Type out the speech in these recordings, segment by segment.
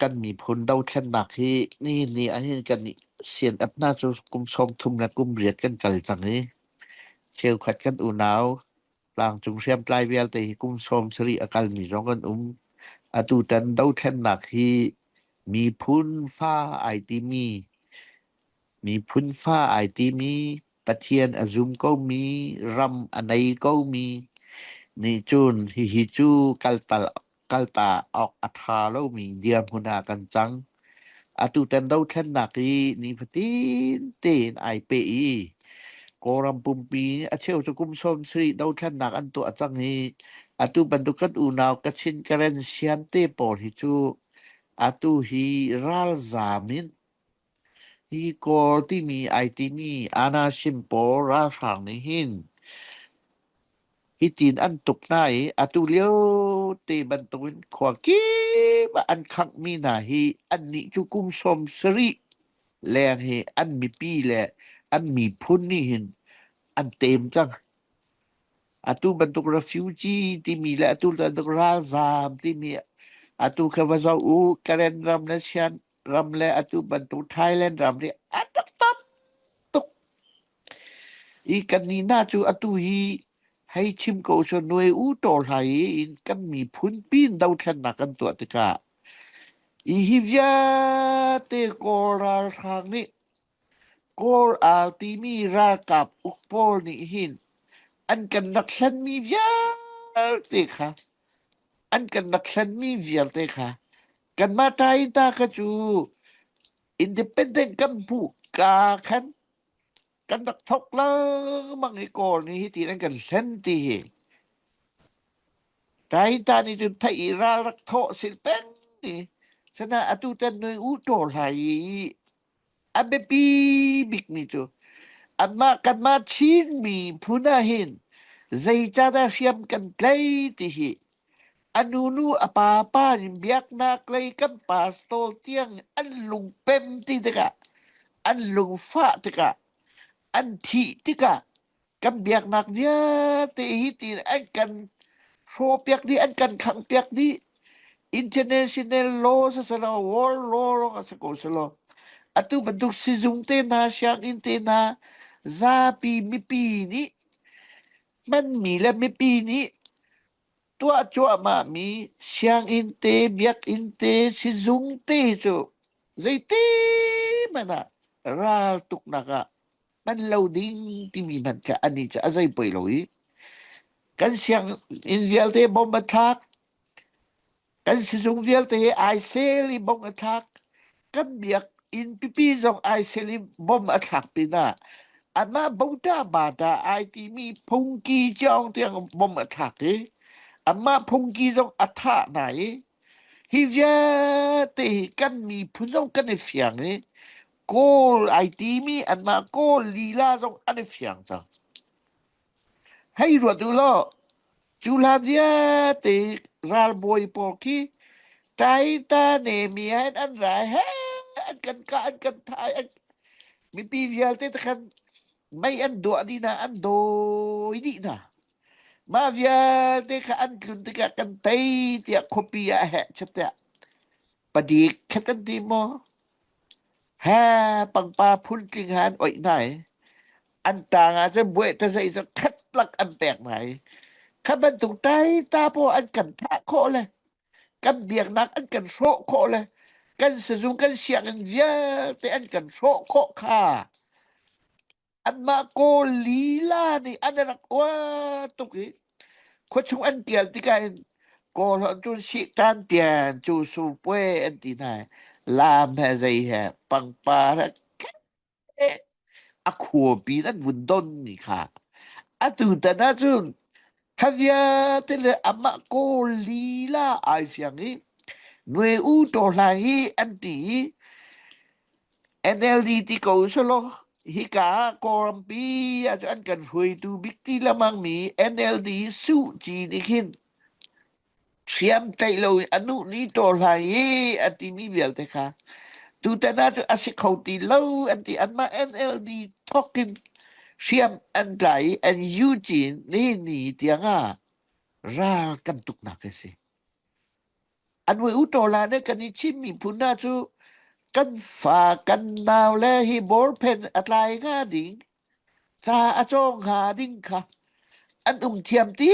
Kan miphun dothlennak hi nihin ni ahhin kan i sian-ap hna cu kum 30 le kum riat kan kal cang i cheukhat kan unau tlangcung hriamtlai vialte hi kum 70 a kalmi zong kan um. Atutan dothlennak hi miphun fa ai timi miphun fa ai timi Pathian a zum komi ram a nei komi nih cun hihi cu kaltal kalta awk a ṭha lomi dirhmun ah kan cang. Atutan dothlennak hi nifatin tein ai peh i Kawlram pumpi a cheu cu kum 70 dothlennak an tuah cang i atu bantuk kan unau Kachin Karen Sian te pawl hi cu atu hi ralzaam in hi Kawl timi ai timi Anasim pawl ralhrang nih hin Hitin an tuk hna i atu lio te bantukin khua kip ah an khanghmi hna hi annih cu kum 70 leng hi an mipi le an miphun nih hin an tem cang. Atu bantuk refugee timi le atu bantuk ralzaam timi atu kha va zoh u Karen ram le Shan ram le atu bantuk Thailand ram nih an rak tam tuk. I kannih hna cu atu hi hei chim ko seh nuai u taw hlai in kan miphun pin dothlennak kan tuah tikah i hi vialte Kawl ralhrang nih Kawl al timi ralkap uk pawl nih hin an kan rak hlenmi vialte kha an kan rak hlenmi vialte kha kanmah ṭaita kha cu independent kan hmuh ka khan kan rak thok lengmang i Kawl nih hiti an kan hlen ti hi Taita nih cun theih i ral rak thawh sil peng ti sana atu tan nui u ṭaw hlai i a biapi bikmi cu anmah kanmah Chinmi phun ah hin zeicahdah hriam kan tlai ti hi a nunu a pa pa in biaknak lei kan pastor tiang an lungpem ti tikah an lungfah tikah an thih tikah kan biaknak vialte hi tiin an kan hrawhpiak dih an kan khanghpiak dih international law siselaw world law lawng a si ko selaw atu bantuk sizung te hna sianginn te hna zapi mipi nih hmanmi le mipi nih tuah cuahmahmi sianginn te biakinn te sizung te cu zeiti hmanh ah raltuknak ah hman lo ding timi hmanh kha anih cu a zei poi lo i kan sianginn vialte bom a thlak Kan sizung vialte hi ai sel i bom a thlak. Kan biakinn pipi zong ai sel i bom a thlak pinah anmah bota bata ai timi phungki ciong tiang bom a thlak i anmah phungki zong a thah hna i hi vialte hi kan miphun zong kan i fiang i Kawl ai timi anmah Kawl lila zong an i fiang cang. Hei ruat u law cu hlan vialte ralbawi pawl khi Taita Nehemiah in an ra he an kan kah an kan thah an mipi vialte te khan mei an duah dih hna an dawi dih hna mah vialte kha an tlun tikah kan tei tiah khuapi ah heh chat tiah padik khat an ti maw he pangpa phuntling ha an oih hna i an tang ah cun buai ta zei cu khat lak an pek hna i kha bantuk tai ta paw an kan thah khawh le kan biaknak an kan hrawh khawh le kan sizung kan sianginn vialte an kan hrawh khawh kha anmah Kawl lila nih an rak uar tuk i khuachung an tial tikah hin Kawl holh cun sihtan tian cu su pue an ti hna lam he zei he pangpar he a khuapi in an vun don ni kha atu tan ahcun kha vialte le amah Kawl lila ai fiang i Nwe U Taw Hlaing hi an ti i NLD ti ko selaw hika ah Kawlrampi ahcun an kan hruaitu bik ti lengmang mi NLD Suh Ci nih khin hriam tlaih loin a nuh ni taw hlai i a timi vialte kha tutan ahcun a si kho ti lo an ti anmah NLD thawk in hriam an tlai i an UG nihin ni tiang ah ral kan tuknak a si. An mui u tawla ne kan i Chin miphun hna cu kan fa kan nau le hi bawlphen a tlai hnga ding ca a cawng hnga ding kha an um thiam ti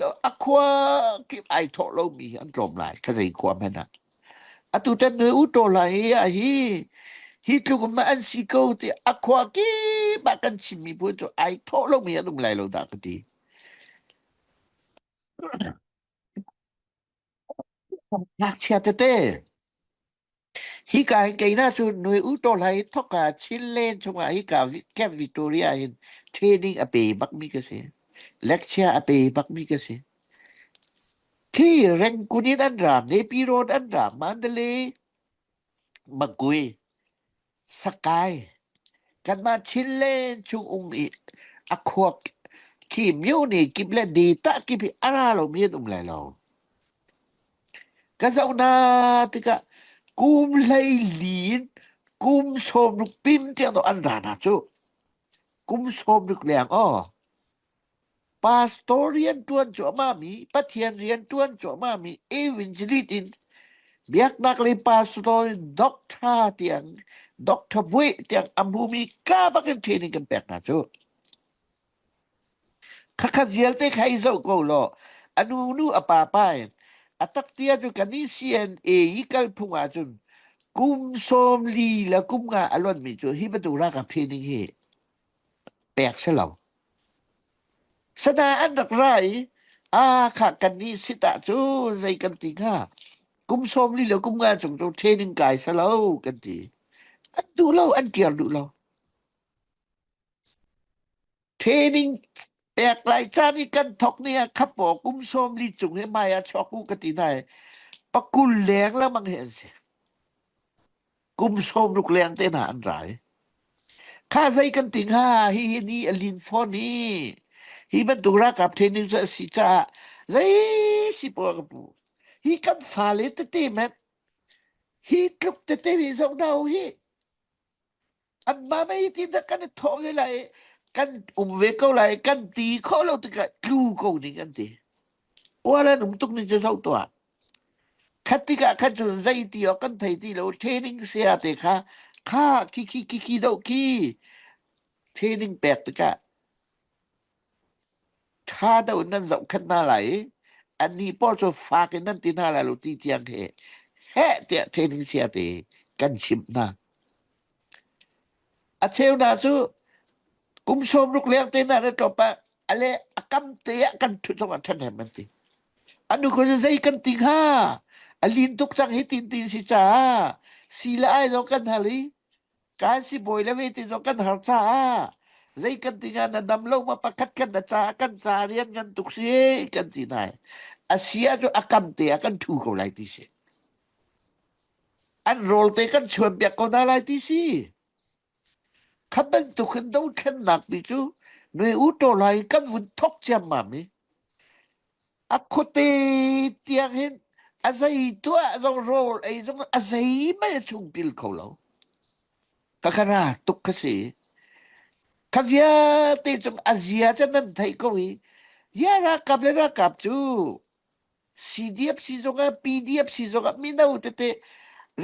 lo a khua kip ai thawh lomi an tlawm lai kha zei khua hmanh ah atu tan nui u tawla hi a hi hi tluk ma an si ko ti a khua kip ah kan Chin miphun cu ai thawh lomi an um lai lo dah ka ti. Ngakchia tete hika hin keina cu nui u to hlai thoka Chinland chungah hika Camp Victoria hin training a pe bakmi ka si. Lecture a pe bakmi ka si. Khi Rangoon in an ra, Nepi Road an ra, Mandalay, Magui, Sakai, kanmah Chinland chung um i a khua khi myo ni kip le data kip hi a ra lomi an um lai lo. Ka zoh na tikah kum 14 in kum 60 pin tiang an ra na cu. Kum 60 leng aw. Pastor rianṭuan cuahmahmi, Pathian rianṭuan cuahmahmi evangelist in biaknak lei pastor in doctor tiang doctor buih tiang a hmumi ka bakin training kan pek hna cu. Khakhat vialte kha i zoh ko law a nu nu a pa pa in a tak tia cu kan i CNA i kal phung ahcun kum 40 le kum nga a lonmi cu hi bantuk ralkap training hi pek si lo. Sana an rak ra i a kha kan nih sit ah cu zei kan ti hnga kum 40 le kum nga chung cu training kai sa lo kan ti. An duh lo, an kir duh lo. Training pek lai caan i kan thok ni ah khapaw kum 40 cung he mai ah chuak u ka ti hna i pakul leng lengmang hi an si. Kum 60 leng te hna an rai. Kha zei kan ti hnga hihi ni a lin fawn i hi bantuk ralkap training cu a si caah zei si poah ka pu. Hi kan fale tete hmanh hi tluk tete hi zoh hna u hi. Anmah mei ti dah kan i thawh ve lai i kan um ve ko lai i kan ti khawh lo tikah tlu ko ning an ti. Ual an um tuk ning cu zoh tuah. Khat tikah khan cun zei ti awk kan thei ti lo training saya te kha kha khi khi khi khi doh khi training pek tikah ṭha deuh in nan zohkhenh hna lai i annih pawl cu fak in nan ti hna lai lo ti tiang he heh tiah training sia te kan chimh hna. A cheu hna cu kum 60 leng te hna na tlawp ah a le a kam te ah kan ṭhut zong ah ṭhahnem an ti. Anu ko zei kan ti hnga? A lin tuk cang hi tin ti si caah si le ai zong kan hal i Kan sibawi le ve ti zong kan har caah zei kan ti nga na dam lo ma pakhat kan na ca kan ca rian ngan tuk si kan ti nai a sia cu a kam te ah kan thu ko lai ti si an rawl te kan chuan piak ko hna lai ti si kha bantuk in dothlennak ti cu nui u to lai kan vun thok ciammam i a khuate tiang hin a zei tuah zong rawl ei zong a zei mei a chung pil kho lo ka ka ra tuk ka si kha vialte cung a zia cu nan theih ko i ya ralkap le ralkap cu CDF si zong ah PDF si zong ah mino tete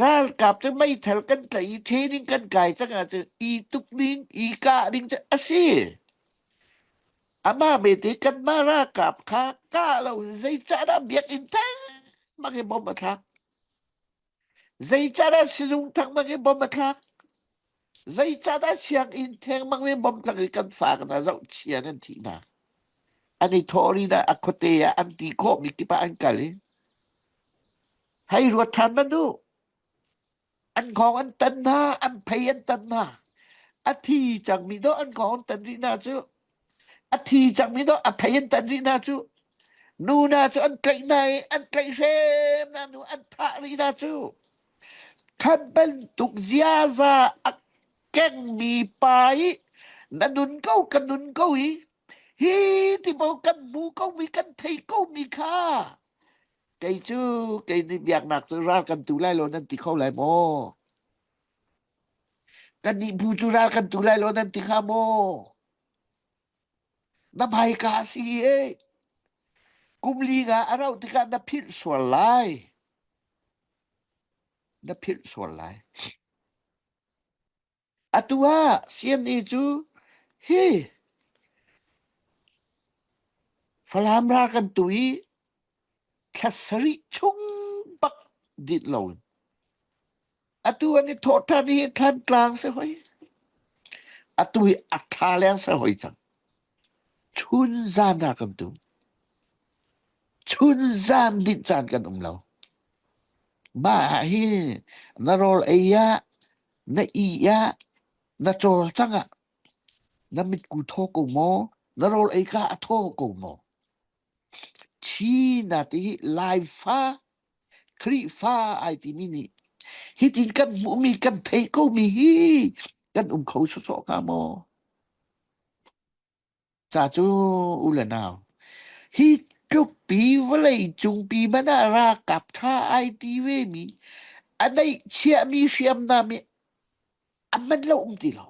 ralkap cu meithal kan tlaih i training kan kai cang ahcun i tuk ding i kah ding cu a si Amah belte kanmah ralkap kha kah lo in zeicahdah biakinn thengmang i bom a thlak? Zeicahdah sizung thengmang i bom a thlak? Zeicahdah sianginn thengmang i bom thlak i kan fa hna zohchia nan thih hna? An i thawh ri ah a khuate ah an ti khawhmi kip ah an kal i hei ruat ṭhan hmanh u. An hngawng an tan hna, an phei an tan hna. A thi cangmi dawh an hngawng an tan rih hna cu. A thi cangmi dawh a phei an tan rih hna cu. Nu hna cu an tlaih hna i an tlaihhrem hna nu an thah rih hna cu. Kha bantuk ziaza a kengmi pa i na nun ko ka nun ko i hi ti bo kan hmu komi kan thei komi kha Kei cu kei nih biaknak cu ral kan tu lai lo nan ti kho lai maw? Kannih bu cu ral kan tu lai lo nan ti hnga maw? Na hmaika si e. Kum li nga a rauh tikah na philh sual lai. Na philh sual lai. Atu ah CNA cu hi Falam ral kan tu i thla sarih chung bak dit lo in atu an i thawh ṭhan hi Thlantlang si hoi. Atu hi a thla leng si hoi cang. Chun zan ah kan tu. Chun zan dinh caan kan um lo. Mah ah hin na rawl ei ah, na ih ah, na cawlcang ah na mitku thaw ko maw? Na rawl ei ka a thaw ko maw? Thi na ti hi Laifa Khrihfa ai timi nih hitin kan hmuhmi kan theih komi hi kan um kho sawsawh hnga maw? Ca cu u le nau, hi tluk pi vawlei cungpi man ah ralkap ṭha ai ti vemi a neih chiahmi hriamnam hi a man lo um ti lo.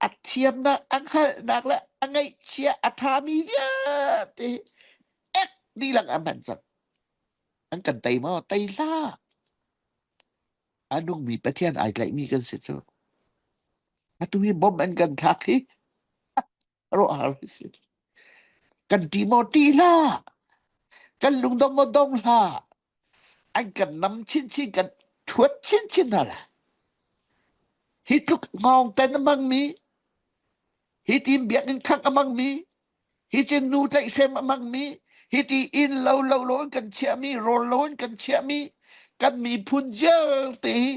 A thiamnak, a hngalhnak le a ngeihchiah a ṭhami vialte hi ek dihlak a hman cang. An kan tei maw? Tei hlah. A nungmi Pathian ai tlaihmi kan si cu. Atu hi bom an kan thlak hi ruahhar si. Kan ṭih maw ṭih hlah. Kan lungdong maw dong hlah. An kan nam chinchin kan ṭhuat chinchin hna lai. Hi tluk ngawng ten a hmangmi, hi tin biakinn khangh a hmangmi, hi tin nu tlaihhrem a hmangmi, hi ti inn lo lo lo in kan chiahmi, rawl lo in kan chiahmi, kan miphun vialte hi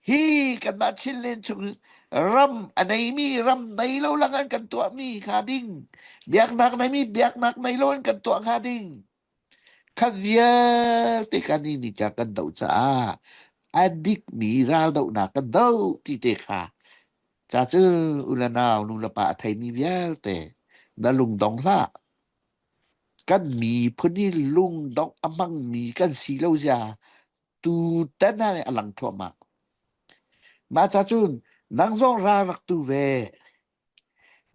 hi kanmah Chinland chung ram a neimi ram nei lo lang an kan tuahmi hnga ding biaknak neimi biaknak nei lo in kan tuah hnga ding kha vialte kan ni ni ca kan doh caah a dikmi raldohnak kan doh ti te kha Ca cu u le nau nu le pa a theimi vialte na lungdong hlah. Kan miphun hi lungdongh a hmangmi kan si lo zia tutan ah a lang thluahmah. Mah ca cun nang zong ral rak tu ve.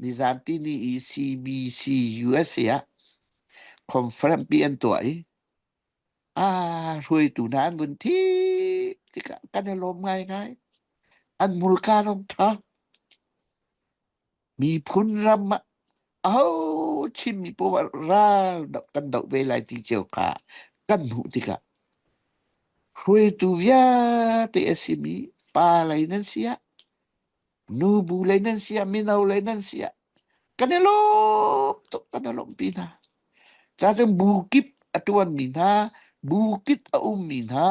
Nizan tini i CBC USA ah conference pi an tuah i ah hruaitu hna an vun thih tikah kan i lawm ngaingai. An hmurka zong ṭha. Miphun ram ah aho Chinmi poah ral kan doh ve lai ti cio kha kan hmuh tikah hruaitu vialte a simi pa lei nan si ah nubu lei nan si ah mino lei nan si ah kan i lawm tuk kan i lawmhpi hna. Ca cun bu kip a ṭuanmi hna, bu kip a ummi hna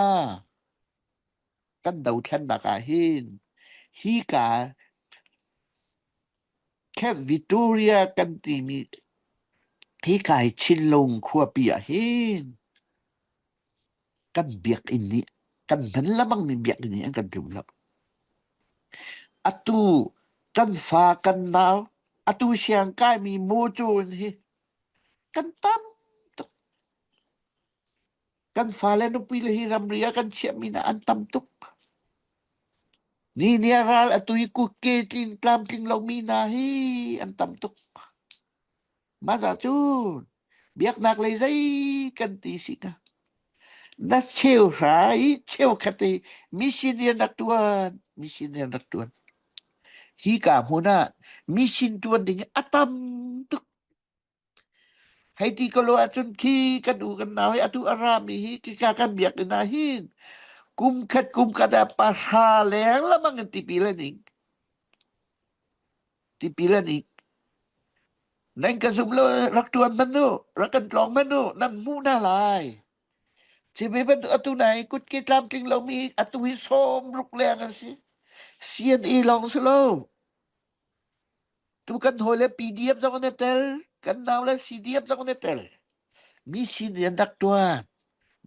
kan dothlennak ah hin hika Camp Victoria kan timi hika hi Chinlung khuapi ah hin kan biakinn nih kan hman lengmangmi biakinn nih an kan tlum lo. Atu kan fa kan nau atu siang kaimi mucun hi kan tam tuk. Kan fale nupi le hi ramri ah kan chiahmi hna an tam tuk. Ni ni ah ral atu hi kutke tling tlamtling lomi hna hi an tam tuk. Mah cu biaknak lei zei kan ti si na. Na cheu hra i cheukhat i mission rian rak tuan, mission rian rak tuan. Hi ka hmun ah mission tuan ding a tam tuk. Hei ti ko lo ahcun khi kan u kan nau hi atu a rami hi khika kan biakinn ah hin kum khat kum khat ah pahra leng lamang in tipil an ing. Tipil an ing. Nan ka zum lo rak ṭuan hmanh u, rak kan tlawng hmanh u, nan hmuh hna lai. Cimi bantuk atu nai kutke tlamtling lomi atu hi sawm ruk leng an si. CNA lawng si lo. Tu kan hawile PDF zong an i tel, kan nau le CDF zong an i tel. Mi sin rian rak ṭuan.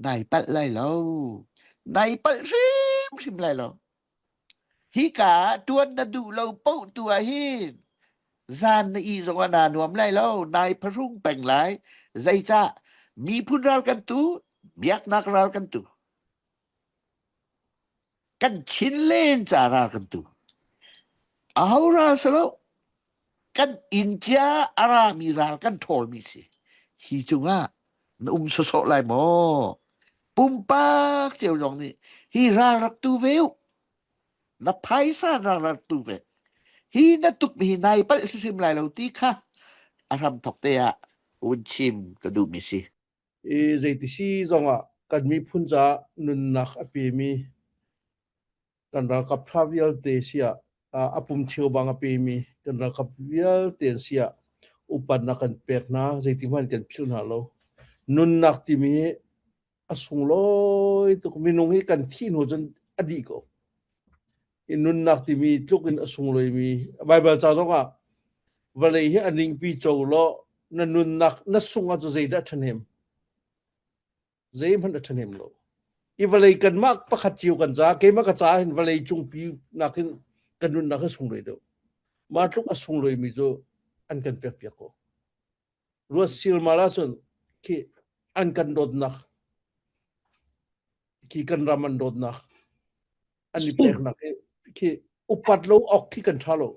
Nai palh lai lo. Nai palh hrimhrim lai lo. Hika ah ṭuan na duh lo paoh tu ah hin zan na ih zong ah naa nuam lai lo. Nai phahrung peng lai. Zeicah? Miphun ral kan tu, biaknak ral kan tu. Kan thin len ca ral kan tu. Aho ral si lo. Kan inn cia a rami ral kan ṭhawlmi si. Hi cungah na um sawsawh lai maw? Pumpak cio zong nih hi ral rak tu ve u. Na phaisa ral rak tu ve. Hi na tuk mi hi nai palh hrimhrim lai lo ti kha a hram thok te ah un chim ka duh mi si. I zeiti si zongah kan miphun caah nunnak a pemi kan ralkap ṭha vialte siah a pum cheubang a pemi kan ralkap vialte an siah upatnak kan pek hna zeiti hmanh kan philh hna lo. Nunnak timi hi a sunglawi tuk minung hi kan thih hnu cun a dih ko. I nunnak timi tluk in a sunglawimi Baibal ca zongah vawlei hi a ningpi co law na nunnak na sung ahcun zeidah ṭhahnem? Zeihmanh a ṭhahnem lo. I vawlei kanmah pakhat cio kan ca keimah ka caah hin vawlei cungpi nakin kan nunnak hi sunglawi deuh. Mah tluk a sunglawimi cu an kan pekpiak ko. Ruat silmal ahcun khi an kan dawtnak khi kan ram an dawtnak an i peknak hi khi upat lo awk khi kan ṭha lo.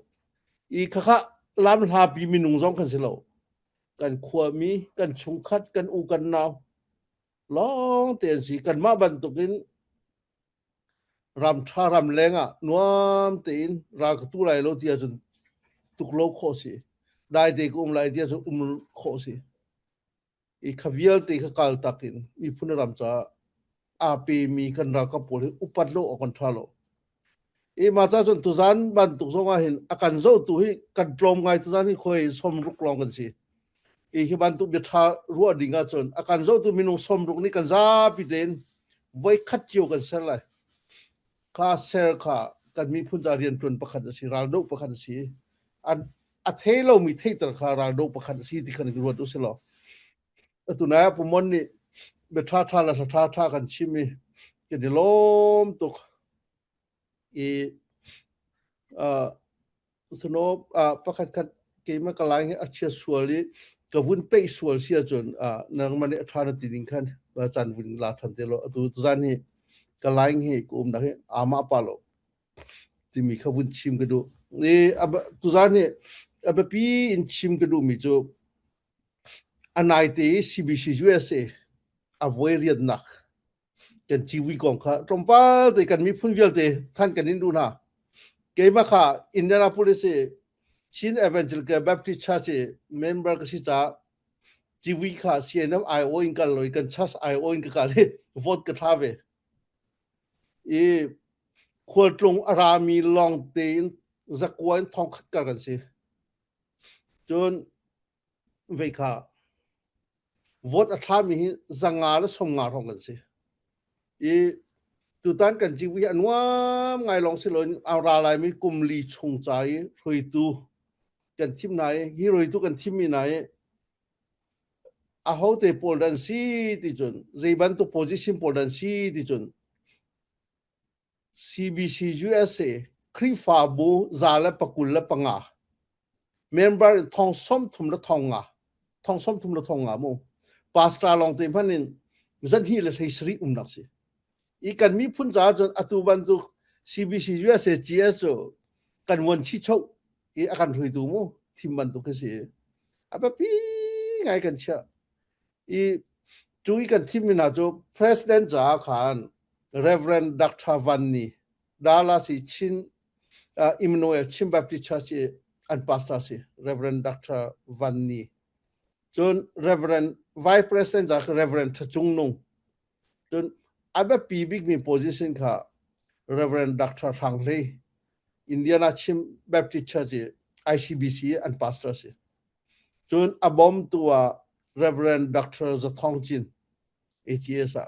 I khakha lam hlapi minung zong kan si lo. Kan khuami, kan chungkhat, kan u kan nau lawng te an si. Kanmah bantukin ram ṭha ram leng ah nuam tein ral ka tu lai lo ti ahcun tuk lo khawh si. Dai te ka um lai ti ahcun um khawh si. I kha vialte kha kaltak in miphun ram caah aa pemi kan ralkap pawl hi upat lo awk an ṭha lo. I mah ca cun tuzan bantuk zong ah hin a kan zohtu hi kan tlawm ngai tuzan hi khoi 60 lawng kan si. I hi bantuk bia ṭha ruah ding ahcun a kan zohtu minung 60 nih kan zapi tein voi khat cio kan ser lai. Kha ser kha kan miphun ca rianṭuan pakhat a si, raldoh pakhat a si. An a thei lomi theihter kha raldoh pakhat a si ti khan ruat u si law. Atu nai ah Pumon nih bia ṭhaṭha le hla ṭhaṭha kan chim i kan i lawm tuk. I uh, suno uh, pakhat khat keimah ka lai hi a chia sual i ka vun peih sual si ahcun uh, nangmah nih a ṭha na ti ding khan caan vun la ṭhan te law atu tuzan hi ka laing hi ka umnak hi amah pa lo timi kha vun chim ka duh. I tuzan hi a biapi in chim ka duhmi cu A naite i CBC USA a voi riannak kan civui kong kha tlawmpal te kan miphun vialte than kan in duh hna. Keimah kha Indianapolis i Chin Evangelical Baptist Church i member ka si caah civui kha CNF IO in kal lo i kan church IO in ka kal i vote ka thla ve. I khualtlung a rami lawng tein zakua in thongkhat kar kan si. Cun vei kha vote a thlami hi 500 le 50 hrawng kan si. I tutan kan civui hi a nuam ngai lawng si loin a ra laimi kum li chung ca i hruaitu kan thim hna i hi hruaitu kan thimmi hna hi ahote pawl dan si ti cun zei bantuk position pawl dan si ti cun CBC USA Khrihfabu 125 member in thong 35 thong 35 mu pastor lawng te hmanh in zanhi le hlei sarih umnak si i kan miphun caah cun atu bantuk CBC USA GS cu kan vuan chi cho i a kan hruaitu mu thim bantuk khi si a biapi ngai kan chiah I cu i kan thimmi hna cu President caah khan Reverend Dr. Van Ni, Dallas i Chin Emmanuel Chin Baptist Church i an pastor si Reverend Dr. Van Ni. Cun Reverend Vice President caah Reverend Tha Cung Nung. Cun a biapi bikmi position kha Reverend Dr. Hrang Hlei, Indiana Chin Baptist Church i ICBC an pastor si. Cun a bawmtu ah Reverend Dr. Za Thawng Cin AGS ah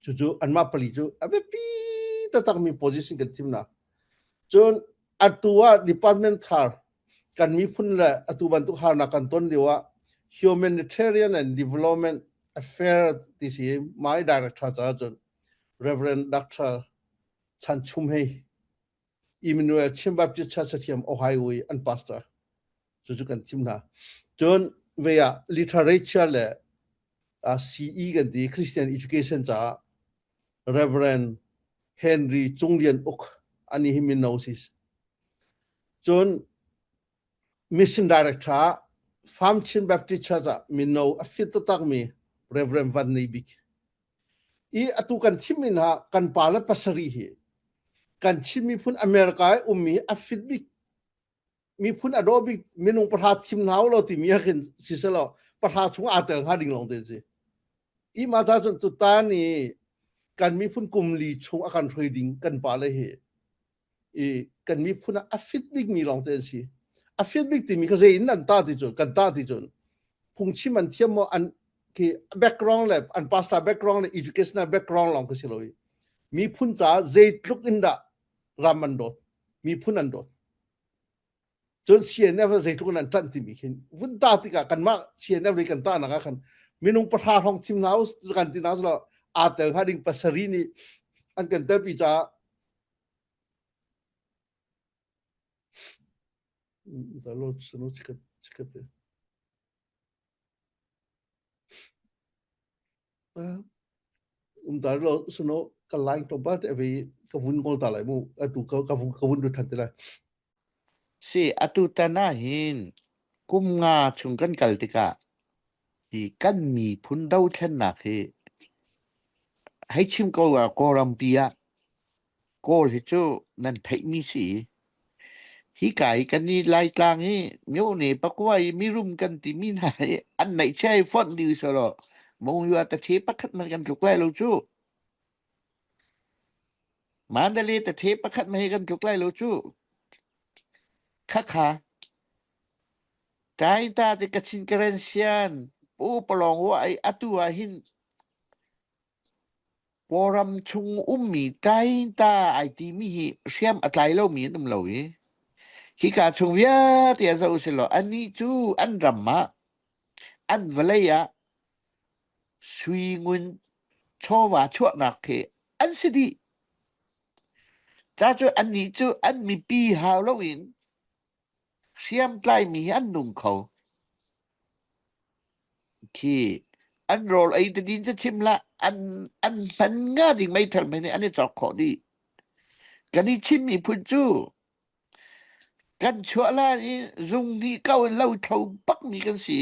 cucu anmah pali cu a biapi taktakmi position kan thim hna. Cun atu ah department thar kan miphun le atu bantuk harnak kan ton lio ah humanitarian and development affair ti si my director caah cun Reverend Dr. Chan Chum Hei Emmanuel Chin Baptist Church Sathiam Ohio i an pastor cucu kan thim hna. Cun ve ah literature le CE kan ti Christian education caah Reverend Henry Cung Lian Uk ani hi mino si. Cun mission director ah Farm Chin Baptist Church ah mino a fit taktak mi Reverend Van Nei Bik. I atu kan thim in ha kan pa le pasarih hi kan Chin miphun America i ummi a fit bik miphun a daw bik minung pahra thim hna u law timi ah khin si selaw pahra chung aa tel hnga ding lawng te si. I ma ca cun tutan i kan miphun kum li chung a kan hruai ding kan pa le hi i kan miphun ah a fit bik mi lawng te an si. A fit bik timi kha zei in an ta ti cun kan ta ti cun phungchim an thiam maw an khi background le an pastor background le educational background lawng khi si lo i miphun caah zeitluk in dah ram an dawt miphun an dawt cun CNF zeitluk in an ṭanh timi khin vun ta tikah kanmah CNF lei kan ta nak ah khan minung pahra hrawng thim hna u kan ti hna selaw aa tel hnga ding pasarih nih an kan telpi caah Um ta lo suno ka line to ba te ve ka vun ngol ta lai mu atu ka ka vun ka vun du than te lai. Si atu tan ah hin kum nga chung kan kal tikah hi kan miphun dothlennak hi hei chim ko ah Kawlrampi ah Kawl hi cu nan theihmi si. Hika hi kan i Laitlang hi myone pakua i mirum kan timi hna hi an neihchia i fonh dih selaw Mongyua tathe pakhat man kan tluk lai lo cu. Mandalay tathe pakhat man hi kan tluk lai lo cu. Khakha Tainta te Kachin Karen Sian pu palong wa ai atu ah hin Kawlram chung ummi tainta ai timi hi hriam a tlai lomi an um lo i hika chung vialte ah zoh usilaw annih cu an ram ah an vawlei ah sui ngun chawva chuahnak khi an si dih. Ca cu annih cu an mipi hau loin hriamtlaimi hi an nung kho. Khi an rawl ei te din cu chim hlah an an hman nga ding meithal mei nih an i cawk khawh dih. Kan i Chin miphun cu kan chuah lai i zung hnih ko in lo thlo bakmi kan si.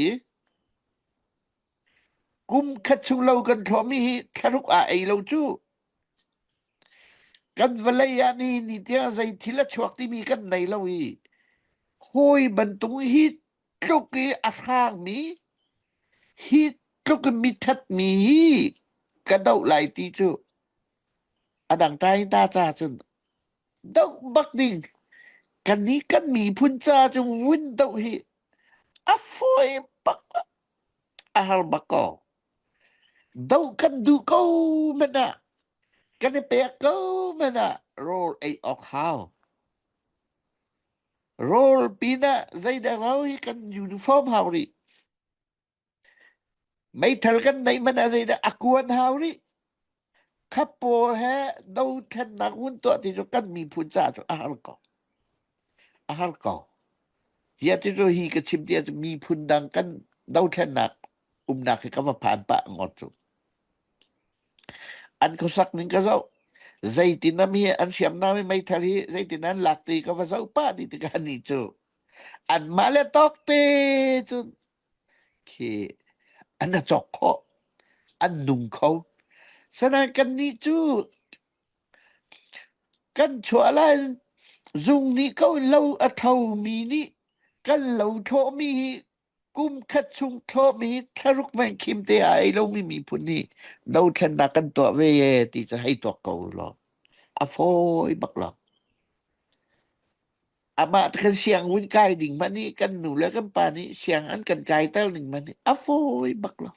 Kum khat chung lo kan thlawhmi hi thlaruk ah ei lo cu. Kan vawlei ah ni ni tiang zei thil a chuak timi kan nei lo i hawi bantung hi tluk i a hrangmi hi tluk in mithatmi hi ka doh lai ti cu a dang ta ta ca cun doh bak ding kan nih kan miphun ca cu vun doh hi a fawi bak a har bak ko doh kan duh ko man ah kan i pek ko man ah rawl ei awk hau Rawl pinah zeidah hau hi kan uniform hau rih. Meithal kan neih hmanh ah zeidah a kuan hau rih. Khap pawl he dothlennak hun tuah ti cu kan miphun caah cu a har ko. A har ko. Hi ti cu hi ka chim ti ahcun miphun dang kan dothlennak umnak hi ka va phan pah ngawt cu. An khuasak ning ka zoh. Zeitin am hi an hriamnam i meithal hi zeitin an lak ti ka va zoh pah dih tikah ni cu anmah le tawk te cun khi an a cawk khawh an nung kho sanain kannih cu kan chuah lai zung nih ko lo a thomi nih kan lo thlawhmi hi kum khat chung thlawhmi thlaruk men khim te a ei lomi miphun nih dothlennak kan tuah ve ye ti cu hei tuak ko law a fawi bak lo amah kan siang vun kai ding hmanh nih kan nu le kan pa nih siang an kan kai ter ning hmanh nih a fawi bak lo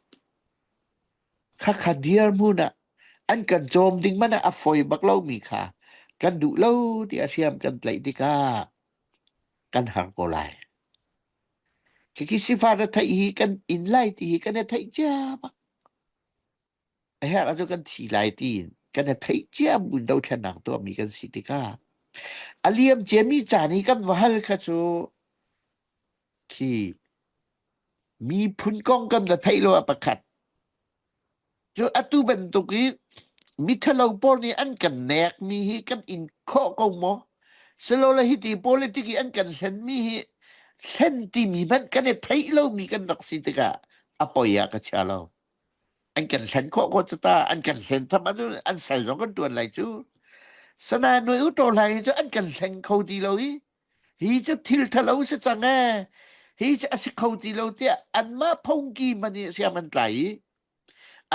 khakha dirhmun ah an kan cawm ding hmanh ah a fawi bak lomi kha kan duh lo ti a hriam kan tlaih tikah kan har ko lai Khikhi sifah na theih hi kan inn lai ti hi kan i theih cia bak. A herh ahcun kan thi lai ti kan i theih cia bu dothlennak tuahmi kan si tikah a liam ciami caan hi kan va hal kha cu khi miphun kong kan va theih lo ah pakhat Cu atu bantuk i mithalo pawl nih an kan nekmi hi kan in khawh ko maw? Silole hiti politic i an kan hlenmi hi hlen timi hmanh kan i theih lomi kan rak si tikah a poi ah ka chia lo. An kan hlen khawh ko cu ta. An kan hlen tham ahcun an sal zong kan ṭuan lai cu. Sana nuai u to hlai hi cu an kan hleng kho ti lo i hi cu thil ṭhalo si cang ee. Hi cu a si kho ti lo tiah anmah phungki man i siam an tlai i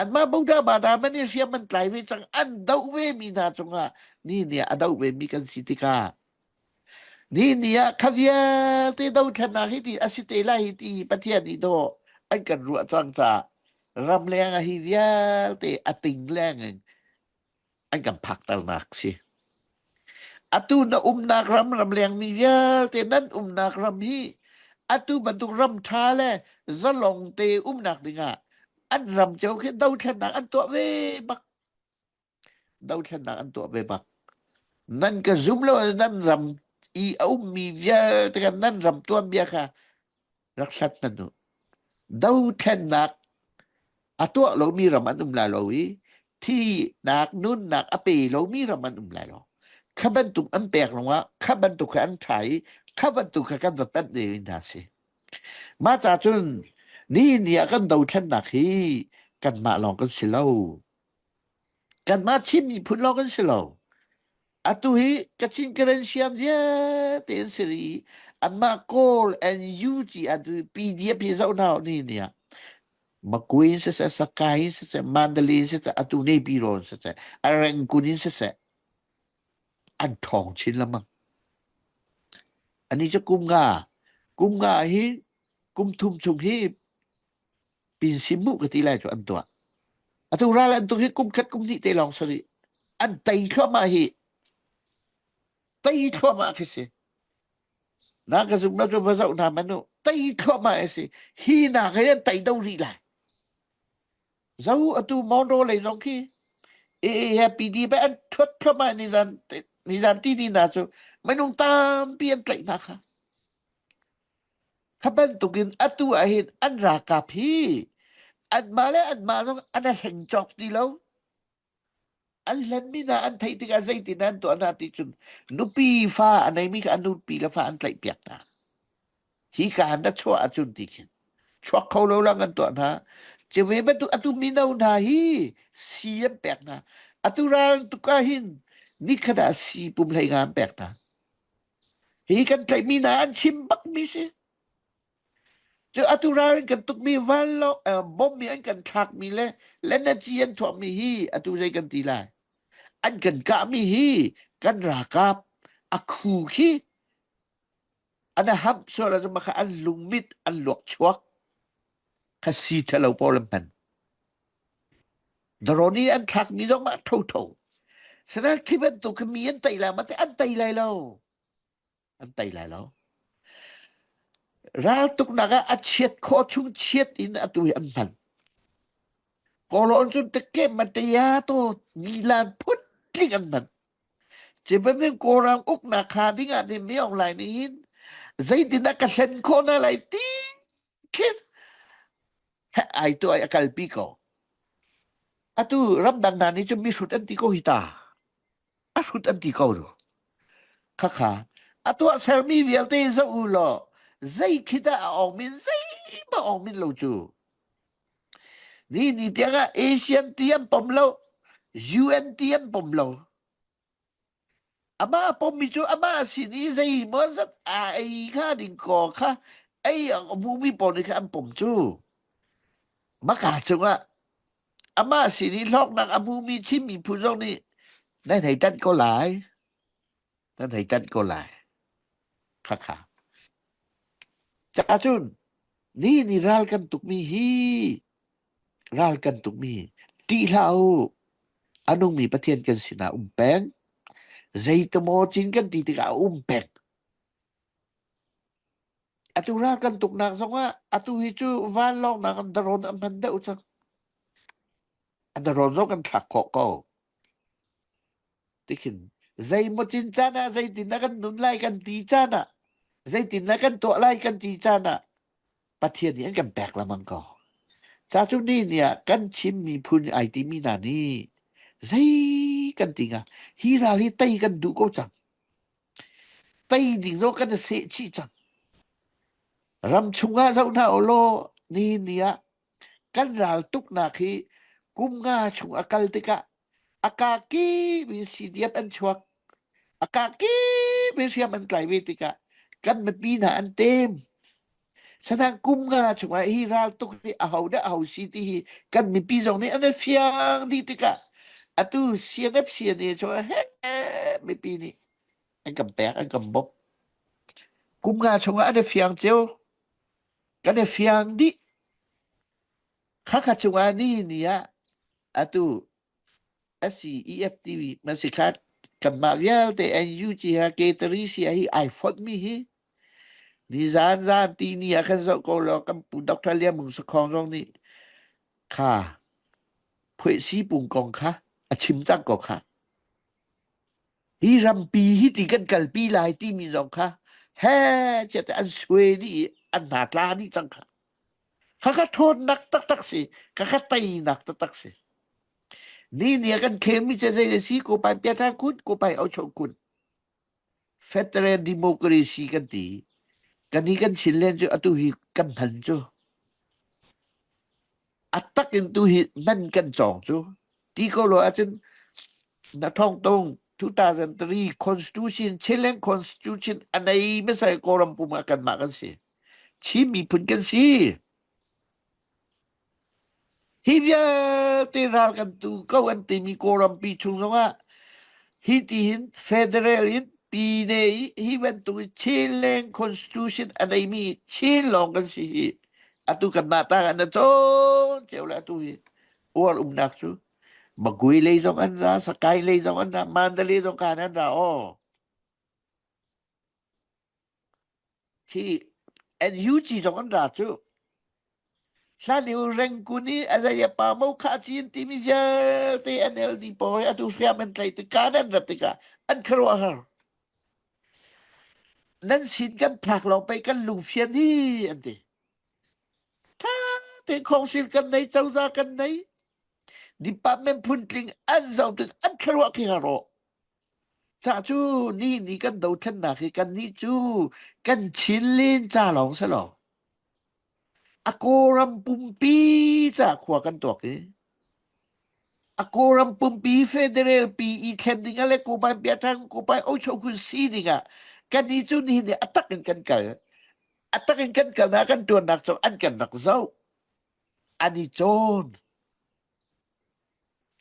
anmah Buddha bada man i siam an tlai ve cang an doh ve mi hna cungah ni ni ah a doh ve mi kan si tikah Ni ni ah kha vialte dothlennak hi ti a si te lai hi ti Pathian nih dawh an kan ruah cang caah ramleng ah hi vialte a ting leng in an kan phakternak si. Atu na umnak ram ramleng mi vialte nan umnak ram hi atu bantuk ram ṭha le zalong te umnak dingah an ram cio khi dothlennak an tuah ve bak. Dothlennak an tuah ve bak. Nan ka zum lo nan ram i a ummi vialte kha nan ram tuanbia kha rak hlat hna u. Dothlennak a tuah lomi ram an um lai lo i thihnak nunnak a pe lomi ram an um lai lo. Kha bantuk an pek lawngah kha bantuk kha an ṭha i kha bantuk kha kan va panh ding hna si. Mah ca cun ni ni ah kan dothlennak hi kanmah lawng kan si lo. Kanmah Chin miphun lawng kan si lo. Atu hi Kachin Karen Siam vialte an si rih i anmah Kawl NUG atu PDF hi zoh hna u ni ni ah Makwe in siseh, Sakai in siseh, Mandalay in siseh, atu Naypyidaw in siseh, Rangoon in siseh, an ṭhawng chin lengmang. Ani cu kum nga, kum nga hi kum thum chung hi pinsimu ka ti lai cu an tuah. Atu ral an tuk hi kum khat kum hnih te lawng si rih. An tei thluahmah hi. Tei thluahmah khi si. Na ka zum lo cu va zoh hna manu. Tei thluahmah a si. Hi nak hi an tei do rih lai. Zo atu Mondo lei zong khi AA he PD be an thuat thluahmah nizan nizan ti ni na cu minung tampi an tlaih hna kha. Kha bantukin atu ah hin an ralkap hi anmah le anmah zong an i hleng cawk ti lo. An hlenmi hna an theih tikah zeitin an tuah hna ti cun nupi fa a neimi kha a nupi le fa an tlaihpiak hna. Hi ka han na chuah ahcun ti khin chuak kho lo lang an tuah hna. Cuve bantuk atu mino hna hi sii an pek hna. Atu ral tuk ah hin nikhat ah sii pum hlei nga an pek hna. Hi kan tlaihmi hna an chim bakmi si. Cu atu ral in kan tukmi vanlawng uh, bomb mi an kan thlakmi le lenaci an thuahmi hi atu zei kan ti lai. An kan kahmi hi kan ralkap a khu khi an a hamp sual ahcun mah kha an lungmit an luak chuak kha si thalo pawl an hman. Drone i an thlakmi zong mah thotho. Sanain khi bantuk khi mi an tei lai ma te an tei lai lo. An tei lai lo. Raltuknak ah a chiat khawh chung chiat in atu hi an hman. Kawlawn cun teke matea to ngilan phun tling an hman. Cibamin Kawlram uknak kha ding ah nih Myaung Lai nih hin zeitindah ka hlen khawh na lai ti khin he ai tu ai a kalpi ko. Atu ramdang hna nih cun mihrut an ti ko hi ta. A hrut an ti ko ru. Khakha a tuah sermi vialte zoh u law zei khi dah a ong min zeihmah ong min lo cu. Ni ni tiang ah Asian ti an pom lo, UN ti an pom lo. Amah a pommi cu amah sin i zeimaw zat aa ei hnga ding kaw kha ei a hmumi pawl nih khan an pom cu. Maka cungah amah sin i hlawknak a hmumi Chin miphun zong nih nan hei tanh ko lai. Nan hei tanh ko lai. Khakha. Cacun ni ni ral kan tukmi hi ral kan tukmi ṭih hlah u. A nungmi Pathian kan sinah um peng. Zeitemaw cin kan ti tikah a um peng. Atu ral kan tuknak zongah atu hi cu vanlawng nak in drone an hman deuh cang. A drone zong kan thlak khawh ko. Tikhin zeimaw cin caan ah zeitin dah kan nun lai kan ti caan ah zeitin dah kan tuah lai kan ti caan ah Pathian nih an kan pek lengmang ko. Ca cu ni ni ah kan Chin miphun ai timi hna nih zei kan ti hnga hi ral hi tei kan duh ko cang. Tei ding zong kan i seh chih cang. Ram chungah zoh hna u law ni ni ah kan ral tuknak hi. Kum nga chung a kal tikah a kaa kip in CDF an chuak. A kaa kip in hriam an tlai ve tikah kan mipi hna an tem. Sanang kum nga chungah hi raltuk hi aho dah aho si ti hi kan mipi zong nih an i fiang dih tikah atu CNF CNA chungah he mipi nih an kan pek an kan bawmh. Kum nga chungah an i fiang cio. Kan i fiang dih. Khakha cungah ni ni ah atu SCEFTV masikhat kanmah vialte NUG ha K3 si hi ai fonh mi hi nizan zan ti ni ah khan zoh ko law kan pu Dr. Lian Mung Sakhong zong nih kha phuaisi pung kong kha a chim cang ko kha. Hi rampi hi ti kan kalpi lai timi zong kha he chiat an suai dih i an hna tla dih cang kha. Khakha ṭhawnnak taktak si. Khakha teinak taktak si. Ni ni a kan khelmi cu zei si ko pai piatha kun ko pai aucho kun. Federal democracy kan ti. Kan hi kan chin len cu atu hi kan hman cu. A tak in tu hi man kan cawng cu. Ti ko lo ahcun na thong tung 2003 constitution Chilean constitution a nei hmasa Kawlram pum ah kanmah kan si. Chin miphun kan si. Hi vialte ral kan tu ko an timi Kawlrampi chung zongah hi ti hin federal in pine i hi bantuk in Chinland constitution a neimi Chin lawng kan si hi. Atu kanmah tang an cawn cio le atu hi uar umnak cu Magui lei zong an ra, Sakai lei zong an ra, Mandalay zong kan an ra aw. Hi NUG zong an ra cu. Hlan Rangoon i a zei a pa mo kha cin timi vialte NLD pawl atu hriam an tlaih tikah nan rat tikah an khuaruahhar. Nan sin kan phak lawng pei kan lungfian hi an ti. Tha te council kan nei cozah kan nei department phuntling an zoh tik an khuaruah khi rawh. Ca cu ni ni kan dothlennak hi kannih cu kan Chinlin ca lawng si lo. A Kawlram pumpi ca khua kan tuak i a Kawlram pumpi federal pi i thlen ding ah le Kawpai Biathang Kawpai Ochokun si ding ah kannih cu nihin ni a tak in kan kal. A tak in kan kalnak kan tuannak cu an kan rak zoh. An i cawn.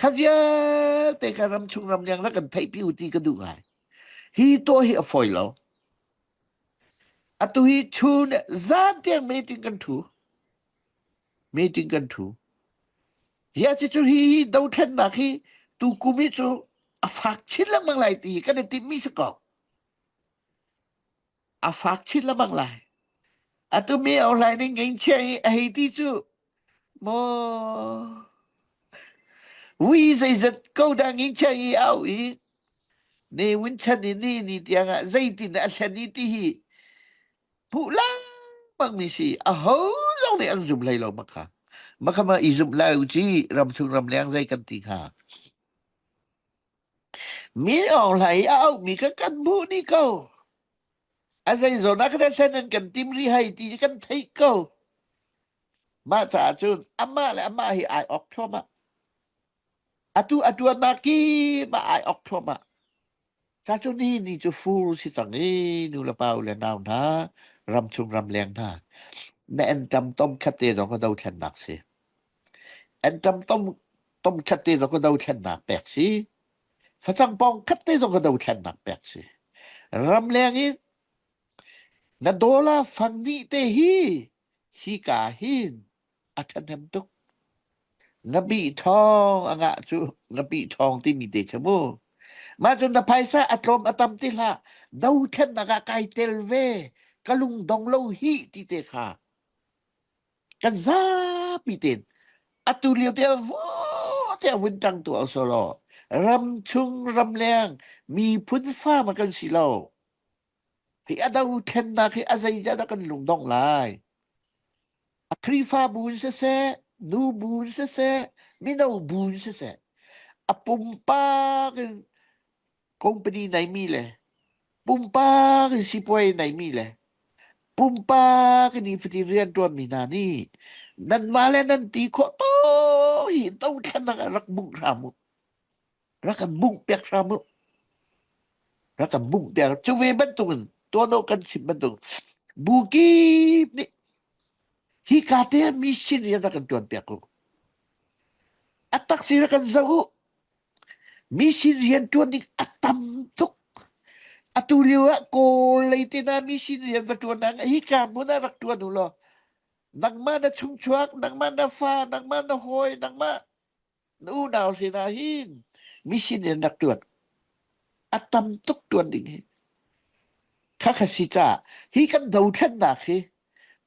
Kha vialte kha ramchung ramleng rak kan theihpi u ti ka duh ngai. Hi tuah hi a fawi lo. Atu hi chun zan tiang meeting kan thu. Meeting kan thu. Hi a cu hi hi dothlennak hi tu kum hi cu a fak chin lengmang lai ti kan i timmi si ko. A fak chin lengmang lai. Atu mi online ning ngeng chia i a hei ti cu maw Vui zeizat ko dah ngingchia i au i Ne Win chan i ni ni tiang ah zeitin a hlen i ti hi hmuh lengmang mi si aho zong nih an zum hlei lo makha makha ma i zumh lai u ci ramchung ramleng zei kan ti hnga mi Aung Hlaing i a auh mi kha kan hmuh ni ko a zei zawn ah kan hlen an kan tim ri hai ti kan theih ko Mah caah cun amah le amah hi ai awk thluahmah. Atu a ṭuannak kip ah ai awk thluahmah. Ca cu ni ni cu fur si cang i nu le pa u le nau hna, ramchung ramleng hna, na enṭam tom khat te zong ka dothlennak si. Enṭam tom tom khat te zong ka dothlennak pek si. Facang pawng khat te zong ka dothlennak pek si. Ramleng in na dollar fang nih te hi Hika hin a ṭhahnem tuk. Ngapih ṭhawng a ngah cu ngapih ṭhawng timi te kha mu. Mah cun na phaisa a tlawm a tam ti hlah. Dothlennak ah kai tel ve. Ka lung dong lo hih ti te kha. Kan zapi tein atu lio te vu te vun ṭang tu solo ram chung ramleng miphun fa ma kan si lo. Hi a dothlennak hi a zeizah dah kan lungdongh lai? A Khrihfabu in siseh, nubu in siseh, mino bu in siseh, a pumpak in company neimi le pumpak in sipuai neimi le pumpak in nifatin rianṭuanmi hna nih nanmah le nan ti khawh tawk. hi dothlennak ah rak bungh hram u. Rak kan bungh piak hram u. Rak kan bungh piak. Cu ve bantukin tuan awk kan chim bantuk bu kip nih hi ka te ah mi sin rian rak kan tuan piak u. A tak si rak kan zoh u. Mi sin rian tuan ding a tam tuk. Atu lio ah Kawl lei te hna mi sin rian va tuan ah hi ka hmun ah rak tuan u law nangmah na chungchuak, nangmah na fa, nangmah na hawi, nangmah na unau sinah hin mi sin in rak tuan. A tam tuk tuan ding hi. Khakha si caah hi kan dothlennak hi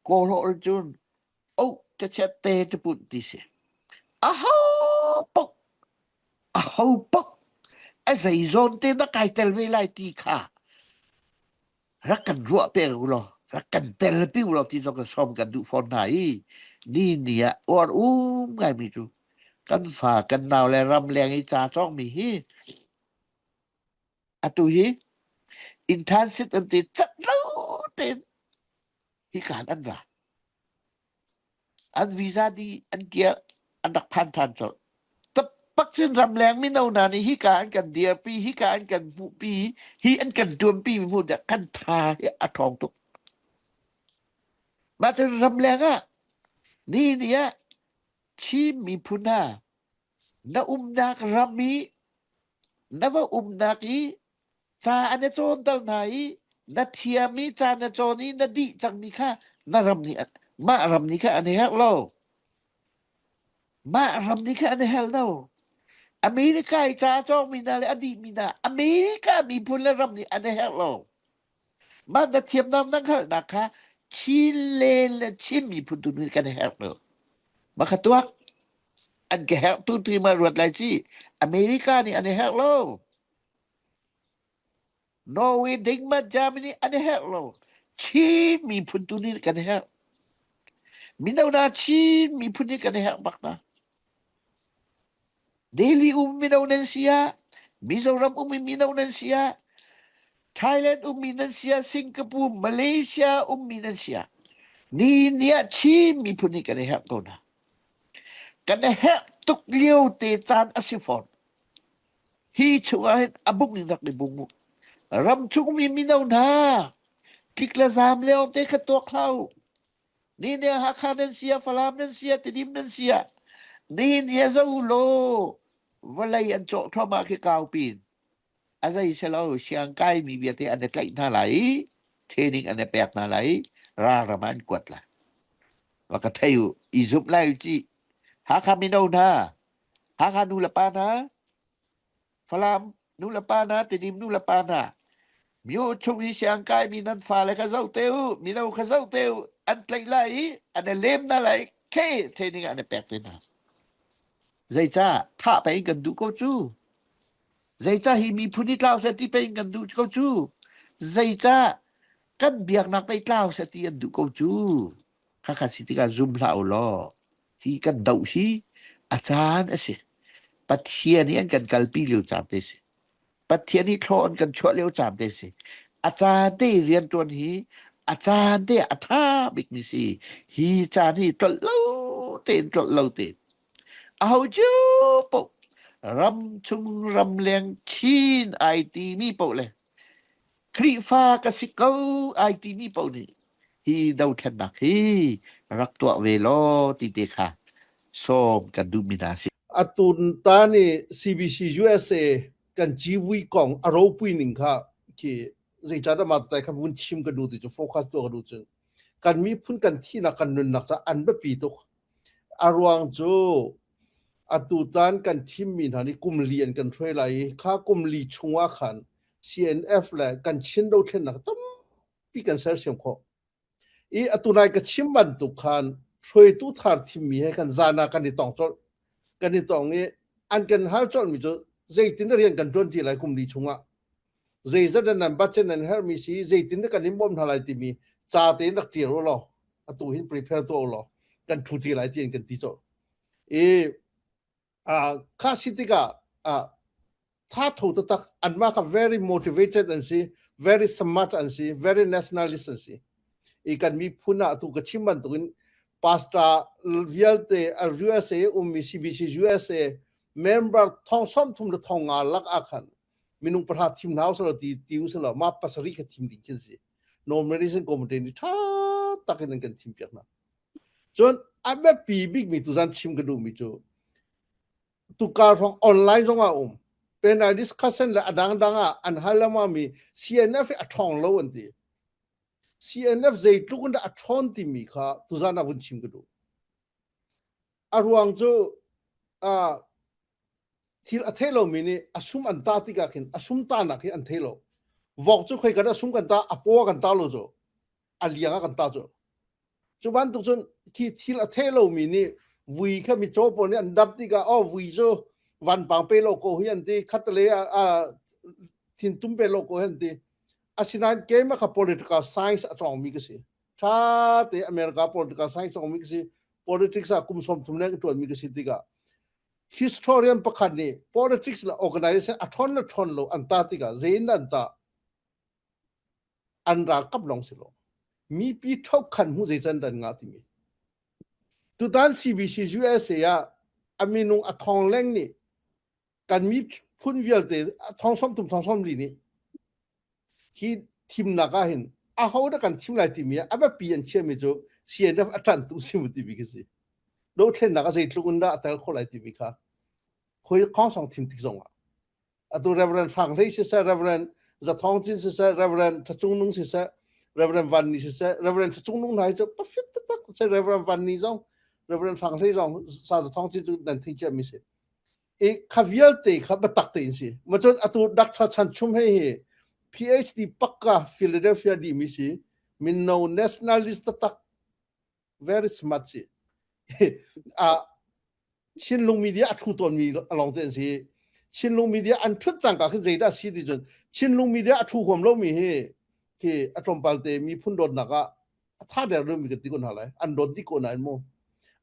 Kawl holh cun oh cachet te te put ti si. Aho paoh aho paoh a zei zawn te na kai tel ve lai ti kha rak kan ruah pek u law rak kan tel pi u law ti zong kan sawm kan duh fawn hna i ni ni ah uar um ngaimi cu kan fa kan nau le ram leng i ca cawngmi hi atu hi internship an ti cat lo tein hikaan an ra. An visa dih an kiah an rak phan ṭhan colh. Tapak cun ramleng mino hna nih hika an kan dirpi, hika an kan hmuhpi, hi an kan ṭuanpi mi hmuh tiah kan tha hi a ṭhawng tuk. Mah cun ramleng ah ni ni ah Chin miphun hna na umnak ram i na va umnak i ca an i cawnter hna i na thiam i ca na cawn i na dih cangmi kha na ram nih mah ram nih kha an i herh lo. Mah ram nih kha an i herh lo. America i ca a cawngmi hna le a dihmi hna America miphun le ram nih an i herh lo. Mah na thiamnak na hngalhnak kha Chin le le Chin miphun tu nih kan i herh lo. Mah kha tuak an ka herh tu ti ma ruat lai ci. America nih an i herh lo. Norway, Denmark, Germany an i herh lo. Chin miphun tu nih kan i herh. Mino hna Chin miphun nih kan i herh bak hna. Delhi um mino nan si ah, Mizoram um mino nan si ah, Thailand ummi nan si ah, Singapore, Malaysia ummi nan si ah, ni ni ah Chin miphun nih kan i herh ko hna. Kan i herh tuk lio te caan a si fawn. Hi chungah hin a bung in rak i bung u. Ram chungmi mino hna, tlik le zaam lio te kha tuak hlah u. Ni ne Hakha nan sia, Falam nan sia, Tidim nan sia. Nihin hi zo law vawlei an cawh thluahmah khi kau pin. A zei selo siang kai mi vialte an i tlaih hna lai i training an i pek hna lai i ralram ah an kuat lai. Va ka thei u, i zumh lai u ci. Hakha mino hna, Hakha nu le pa hna, Falam nu le pa hna, Tidim nu le pa hna, myo chung i siangkai mi nan fale kha zoh te u, mino kha zoh te u, an tlaih lai i an i lem hna lai, khe training ah an i pek te hna. Zeicah thah pei kan duh ko cu? Zeicah hi miphun hi tlau seh ti pei kan duh ko cu? Zeicah kan biaknak pei tlau seh ti an duh ko cu? Khakha si tikah zum hlah u law hi kan doh hi a caan a si. Pathian hi an kan kalpi lio caan te si. Pathian hi thlaw an kan chuah lio caan te si. A caan te i rianṭuan hi a caan te a ṭha bikmi si. Hi caan hi tlolh lo tein tlolh lo tein. Aho cio paoh ram chung ramleng Chin ai timi paoh le Khrihfa ka si ko ai timi paoh nih hi dothlennak hi rak tuah ve law ti te kha sawm kan duhmi hna si. Atun ta nih CBC USA kan civui kong a ropui ning kha khi zeicahdah mah tai kha vun chim ka duh ti cu focus tuah ka duh cu kan miphun kan thihnak kan nunnak ca an biapi tuk. A ruang cu atutan kan thimmi hna nih kum li an kan hruai lai i kha kum li chung ah khan CNF le kan Chin dothlennak tampi kan sersiam khawh. I atu nai ka chim bantuk khan hruaitu thar thimmi he kan zan ah kan i tong colh. Kan i tong i an kan hal colhmi cu zeitin dah rian kan ṭuan ti lai kum li chungah. Zeizat dah nan budget nan herhmi si, zeitin dah kan in bawmh hna lai timi ca tein rak ṭial u law atu hin prepare tuah u law kan ṭhu ti lai tiin kan ti colh. I kha si tikah tha tho taktak anmah kha very motivated an si very smart an si very nationalist an si i kan miphun ah tu ka chim bantukin. Pastor vialte USA ummi CBC USA member thong som thum le thong nga lak ah khan minung pahra thim hna usalaw ti ti usalaw ma pasarih kha thim ding khin si. Nomination committee nih tha tak in an kan thim piak hna. Cun a biapi bikmi tuzan chim ka duhmi cu tukar hrawng online zong ah um. Panel discussion le a dangdang ah an hal lengmang mi CNF hi a ṭhawng lo an ti. CNF zeitluk in dah a ṭhawn timi kha tuzan ah vun chim ka duh. A ruang cu uh, thil a thei lomi nih a sum an ta tikah khin a sum tanak hi an thei lo. Vok cu khoi kan a sum kan ta a paw kan ta lo cu a liang ah kan ta cu. Cu bantuk cun khi thil a thei lomi nih vui kha micaw pawl nih an dap tikah oh vui cu vanpang pe lo ko hi an ti khattelei ah ah thintum pe lo ko hi an ti. Asinain keimah kha political science a cawngmi ka si. Ṭha te America political science cawngmi ka si. Politics ah kum 30 leng ṭuanmi ka si tikah historian pakhat nih politics le organization a ṭhawn le ṭhawn lo an ta tikah zei in an tah? An ralkap lawng si lo. Mipi ṭhokhan hmu zei can dan ngah timi. Tutan CBC USA ah a minung a thong leng nih kan miphun vialte thong som tum thong som li nih hi thimnak ah hin aho dah kan thim lai timi ah a biapi an chiami cu CNF a ṭantu si mu timi khi si. Dothlennak a zeitluk in dah a tel khawh lai timi kha khoi khong song thim tik zong ah atu Reverend Hrang Hlei siseh Reverend Zathawng Cin siseh Reverend Thacung Nung siseh Reverend Van Ni siseh Reverend Thacung Nung hna hi cu pafit taktak se Reverend Van Ni zong Reverend Hrang Hlei zong Sa Zathawng Cin cu nan thei cia mi si i kha vialte kha biatak tein si ma cun atu Dr. Chan Chum hei hi PhD pakka Philadelphia di mi si minno nationalist taktak very smart si a Chinlung media a thu tawn mi along te an si Chinlung media an thut cangka khin zeidah si ti cun Chinlung media a thu huam lo mi hi khi a tlawmpal te miphun dawtnak ah a tha der mi kan ti ko hna lai an dawt dih ko nain mu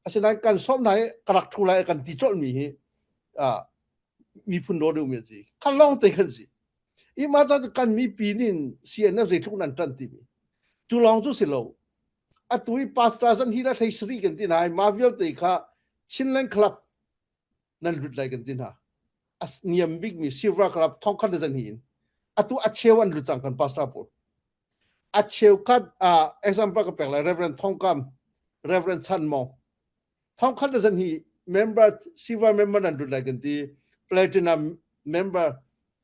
asinain kan sawm hna i ka rak thu lai kan ti colh mi hi miphun dawt mi an si kha lawng te khan si i ma ca kan mipi nin CNF zeitluk nan tan ti mi cu lawng cu si lo atu i pastor zan hi la thlei sri kan ti hna ma vialte kha Chinland Club nan lut lai kan ti hna a niam bik mi Silver Club thong khat zan hi in atu a cheu an lut cang kan pastor pawl A cheukhat ah example ka pek lai Reverend Thong Kam, Reverend Chan Mong. Thong khat le zan hi member silver member nan lut lai kan ti. Platinum member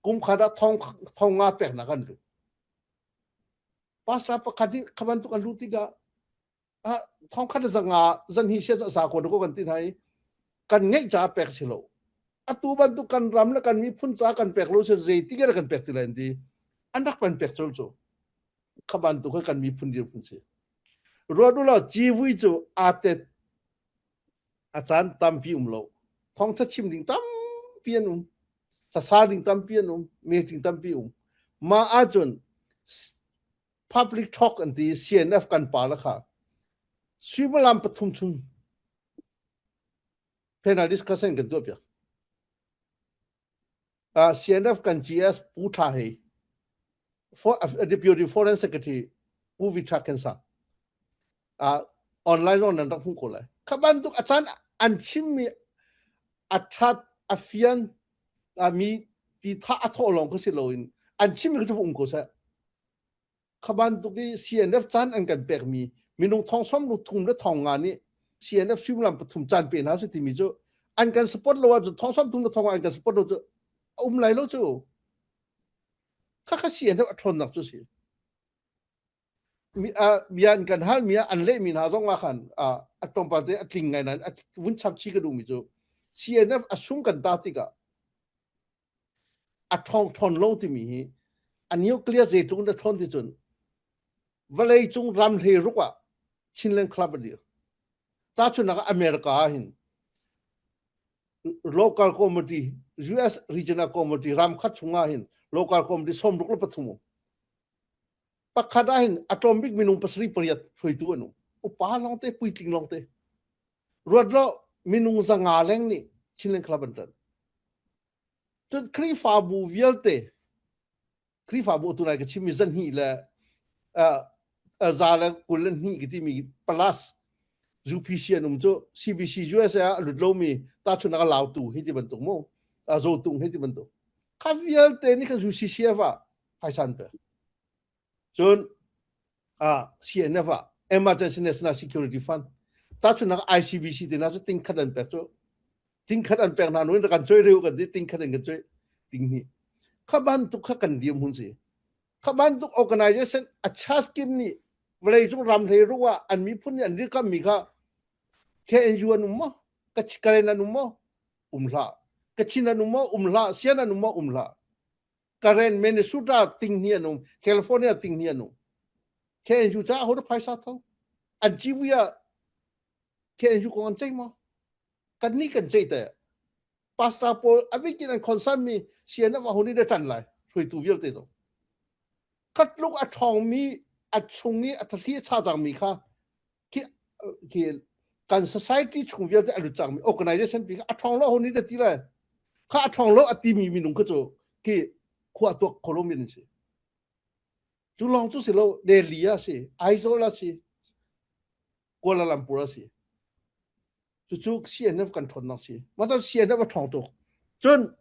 kum khat ah thong thong nga pek nak an lut. Pastor pakhat hi kha bantuk an lut tikah ah thong khat le zanga zan hi sia za ko ko kan ti hna i kan ngeih ca pek si lo atu bantuk kan ram le kan miphun ca kan pek lo si zei ti kan pek ti lai ti an rak pan pek chol cu kha bantuk kha kan miphun dirhmun si ruat ulaw civui cu aa tet a caan tampi um lo thawngtha chim ding tampi an um hlasa ding tampi an um meeting tampi um mah ahcun public talk an ti CNF kan pa la kha suimilam pathum chung panel discussion kan tuah piak uh, CNF kan GS Pu Tha Hei for, uh, Deputy Foreign Secretary Pu Vicha Kensa uh, online zong nan rak hmuh ko lai kha bantuk a caan an chimmi a that a fian a mi pi tha a thawh lawng kha si loin an chimmi kha cu um ko seh Kha bantuk i CNF caan an kan pekmi minung thong som lu thum le thong nga nih CNF suimilam pathum caan pe hna si timi cu an kan support lo ahcun thong som thum le thong nga an kan support lo cu a um lai lo cu. Kha kha CNF a ṭhawnnak cu si. Mi, uh, bia an kan hal mi ah an lehmi hna zong ah khan uh, a tlawmpal te a tling ngai nain a vun chap chi ka duhmi cu CNF a sung kan ta tikah A ṭhawng ṭhawn lo timi hi a nuclear zeitluk in a ṭhawn ti cun vawleicung ram hleiruk ah Chinland Club a dir. Tahchunhnak ah America ah hin local committee US regional committee ram khat chungah hin local committee 63 um. Pakhat ah hin a tlawm bik minung pasarih pariat hruaitu an um. Upa lawngte puitling lawngte. Ruat lo minung zanga leng nih Chinland Club an ṭan. Cun Khrihfabu vialte, Khrihfabu atu lai ka chimmi zan hnih le za le kul le hnih ka timi plus UPC an um cu CBC USA ah a lut lomi tahchunhnak ah Lautu hei ti bantuk mu Zotung hei ti bantuk kha vialte nih khan UCCF ah phaisa an pek. Cun CNF ah Emergency National Security Fund tahchunhnak ICBC te hna cu ting khat an pek cu ting khat an pek hna nu in kan choi reu kan ti ting khat in kan choi ting hnih kha bantuk kha kan diam hun si kha bantuk organization a charge kim nih vawleicung ram hlei ru ah an miphun nih an dirkamh mi kha KNU an um maw Karen an um maw um hlah Kachin an um maw um hlah Sian an um maw um hlah Karen Minnesota ting hnih an um California ting hnih an um KNU caah ho phaisa tho an civui ah KNU kong an ceih maw kan nih kan ceih te pastor pawl a bikin an concern mi CNF a huni de tan lai hruaitu vialte zong khatluk a ṭhawngmi a chung i a thli a cha cangmi kha khi khi kan society chung vialte a lut cangmi organization pi kha a ṭhawng lo huni de ti lai kha a ṭhawng lo a timi minung kha cu khi khua tuak kholo min si cu lawng cu si lo Delhi a si Aizawl a si Kuala Lumpur a si Cucu CNF kan ṭhawnnak si. Mah cu CNF a ṭhawng tuk. Cun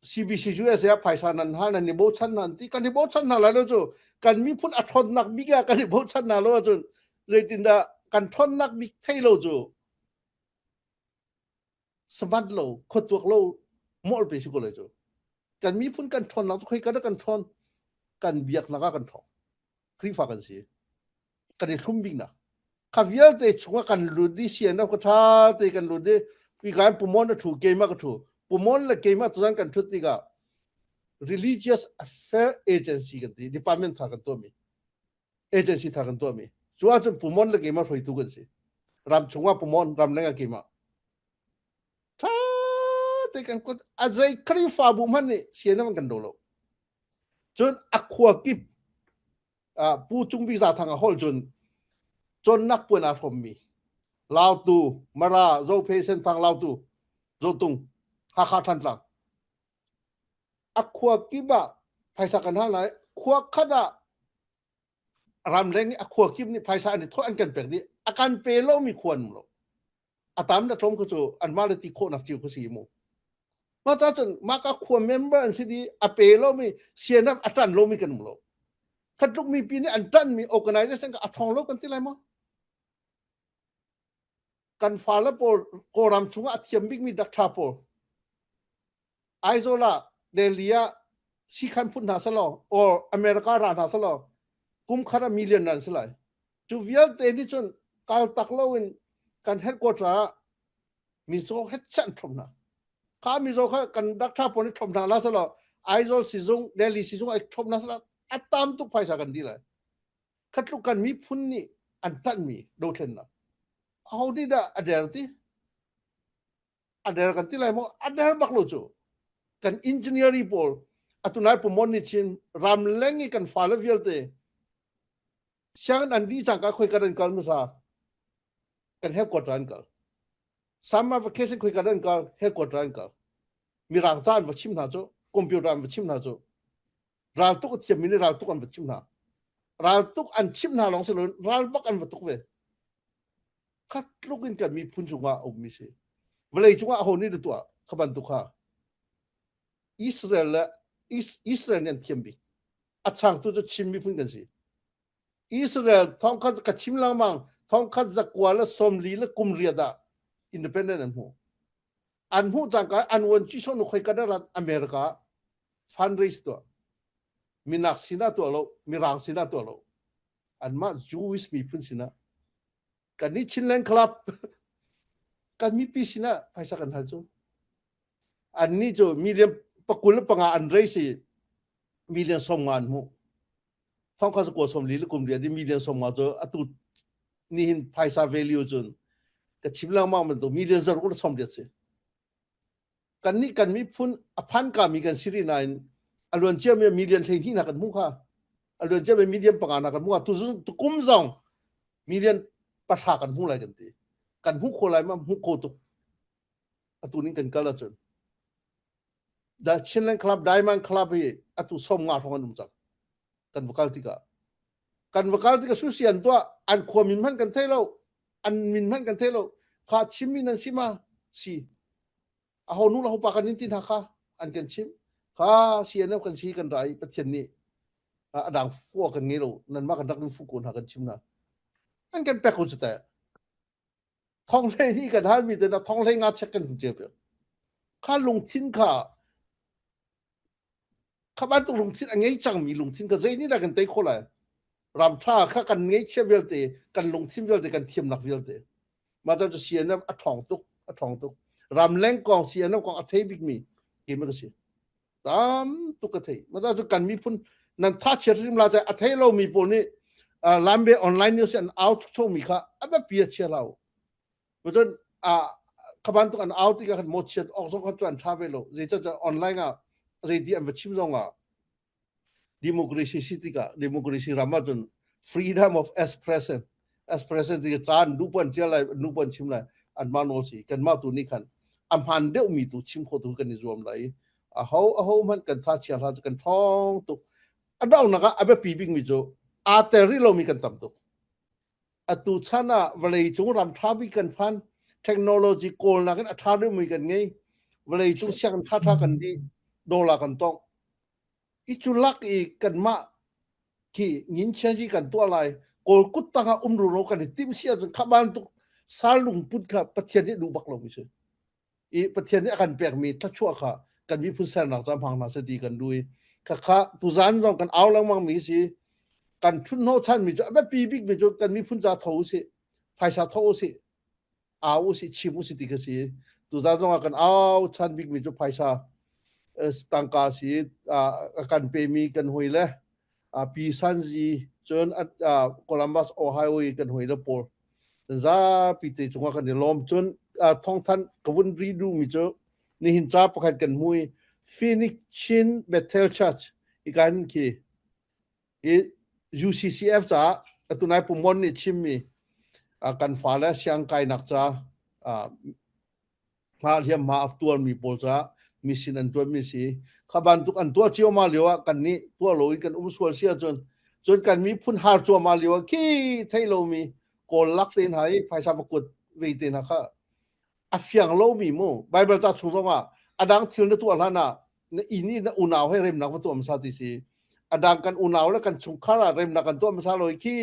CBC USA ah phaisa nan hal nan i bochan hna an ti. Kan i bochan hna lai lo cu kan miphun a ṭhawnnak bik ah kan i bochan hna lo ahcun zeitindah kan ṭhawnnak bik thei lo cu smart lo khuatuak lo mawlh pe si ko lai cu. Kan miphun kan ṭhawnnak cu khoika dah kan ṭhawn? Kan biaknak ah kan ṭhawng. Khrihfa kan si. Kan i thlum biknak. Kha vialte chungah kan lut di CNF ka tha te kan lut di kan pumon a thu keimah ka thu pumon le keimah tuzan kan thut tikah religious affair agency kan ti department thar kan tuahmi agency thar kan tuahmi cu ahcun pumon le keimah hruaitu kan si ram chungah pumon ram lengah keimah tha te kan kut a zei Khrihfabu hmanh nih CNF kan do lo Cun a khua kip Pu Cung Bik Zathang a holh cun cawnnak puan aa hrawmmi Lautu, Mara, Zophe, Senthang, Lautu, Zotung, Hakha, Thantlang. A khua kip ah phaisa kan hal lai. Khua khat ah ramleng i a khua kip nih phaisa an i thawh an kan pek dih. A kan pe lomi khua an um lo. A tam le tlawm kha cu anmah le ti khawhnak cio kha si mu. Mah ca cun mah ka khua member an si di a pe lomi CNF a ṭan lomi kan um lo. Khatluk mipi nih an ṭanmi organization ka a ṭhawng lo kan ti lai maw? Kan fale pawl Kawlram chungah a thiam bikmi doctor pawl Aizawl ah Delhi ah sikhan phun hna selaw or America ra hna selaw kum khat ah million an si lai. Cu vialte nih cun kal tak loin kan headquarter ah mizaw het chan thlop hna. Kha mizaw kha kan doctor pawl nih thlop hna la selaw Aizawl sizung Delhi sizung ai thlop hna selaw a tam tuk phaisa kan di lai. Khatluk kan miphun nih an tanmi dothlennak. Aho nih dah a der ti? A der kan ti lai maw a der bak lo cu kan engineering pawl atu nai pumon nih chin ramleng i kan fale vialte sianginn an dih cangka khoi kan an kal hmasa kan headquarter an kal summer vacation khoi kan an kal headquarter an kal mirang ca an va chim hna cu computer an va chim hna cu raltuk a thiammi nih raltuk an va chim hna raltuk an chim hna lawng si loin ral bak an va tuk ve khat tluk in kan miphun cungah a ummi si vawlei cungah aho nih na tuah kha bantuk kha Israel le Israel nih an thiam bik a changtu cu Chin miphun kan si Israel thongkhat ka chim lengmang thongkhat zakua le sawmli le kum riat ah independent an hmu an hmuh cangka an wan chi sonu khoi ka rat America fundraise tuah minak sinah tuah lo mirang sinah tuah lo anmah Jewish miphun sinah kan nih Chinland Club kan mipi sinah phaisa kan hal cu annih cu million pakul le panga an raise i million som nga an hmuh thongkha sakua som li le kum riat i million som nga cu atu nihin phaisa value cun ka chim lengmang bantuk million zaruk le som riat si Kannih kan miphun a phan kami kan si rih nain a luan ciami million 12 na kan hmuh kha a luan ciami million panga na kan hmuh tu tukum zong million pahra kan hmu lai kan ti kan hmu kho lai ma hmu kho tuk atu ning kan kal ahcun The Chinland Club Diamond Club hi atu som nga hrawng an um cang kan va kal tikah. Kan va kal tikah susi an tuah, an khua min hmanh kan thei lo, an min hmanh kan thei lo. Kha Chinmi nan si ma? Si. Aho nu le ho pa kan in ti hna kha an kan chimh. Kha CNF kan si kan ra i Pathian nih a dang fua kan ngei lo nanmah kan rak in fu ko hna kan chim hna. An kan pek ko cu teh. Thong hlei hi kan halmi te na thong hlei nga check kan cio piak. Kha lungthin kha Kha bantuk lungthin a ngei cangmi lungthin kha zei nih dah kan tei khawh lai? Ram ṭha kha kan ngeihchiah vialte, kan lungthin vialte, kan thiamnak vialte. Mah cu CNF a ṭhawng tuk, a ṭhawng tuk. Ramleng kong CNF kong a thei bikmi keimah ka si. Tam tuk ka thei. Mah cu kan miphun nan tha chiat hrim la a thei lomi pawl nih Lambe online news an au chukchomi kha a biapi a chia lo. Cun kha bantuk an au tikah khan mawchiat awk zong kha cu an ṭha ve lo. Zeicahtiah online ah zeiti an va chim zong ah democracy si tikah democracy ram ahcun freedom of expression expression ti caan nu pon ṭial lai nu pon chim lai anmah nawl si kanmah tu nih khan a hmaan deuhmi tu chim khawh tu kan i zuam lai i aho aho hmanh kan tha chia hlah cu kan ṭhawng tuk a donghnak ah a biapi bikmi cu aa tel rih lomi kan tam tuk Atu chan ah vawleicung ram ṭha bik kan phan. Technology kawlnak in a ṭha deuhmi kan ngei. Vawleicung sianginn ṭhaṭha kan dih. Dollar kan tongh. I cu lak i kanmah khi nginchiazi kan tuah lai. Kawl kut tang ah um ruro kan i timh si ahcun kha bantuk sal lungput kha Pathian nih duh bak lomi si. I Pathian nih a kan pekmi thluachuah kha kan miphun sernak ca hmang hna seh ti kan duh i khakha tuzan zong kan au lengmang mi si kan ṭhut hnawhchanmi cu a biapi bikmi cu kan miphun ca tho usih phaisa tho usih au usih chim usih ti kha si tuzan zong ah kan au chan bikmi cu phaisa tangka si a kan pemi kan hoi le Pi Sanzi cun Columbus Ohio i kan hoi le pawl zapi te cungah kan i lawm cun thawngthanh ka vun ri duhmi cu nihin ca pakhat kan hmu i Phoenix Chin Bethel Church i kan khi i UCCF caah atunai Pumon nih chimmi kan fale siang kainak ca hma hliamhma a tuarmi pawl caah mission an tuanmi si. Kha bantuk an tuah ciammam lio ah kan nih tuah lo in kan um sual si ahcun cun kan miphun har cuahmah lio ah khi thei lomi kawl lak te hna i phaisa va kuat ve te hna kha a fiang lomi mu Bible ca chung zong ah a dang thil na tuah hlan ah na inn i na unau he remnak va tuah hmasa ti si a dang kan unau le kan chungkhar ah remnak kan tuah hmasa lo i khi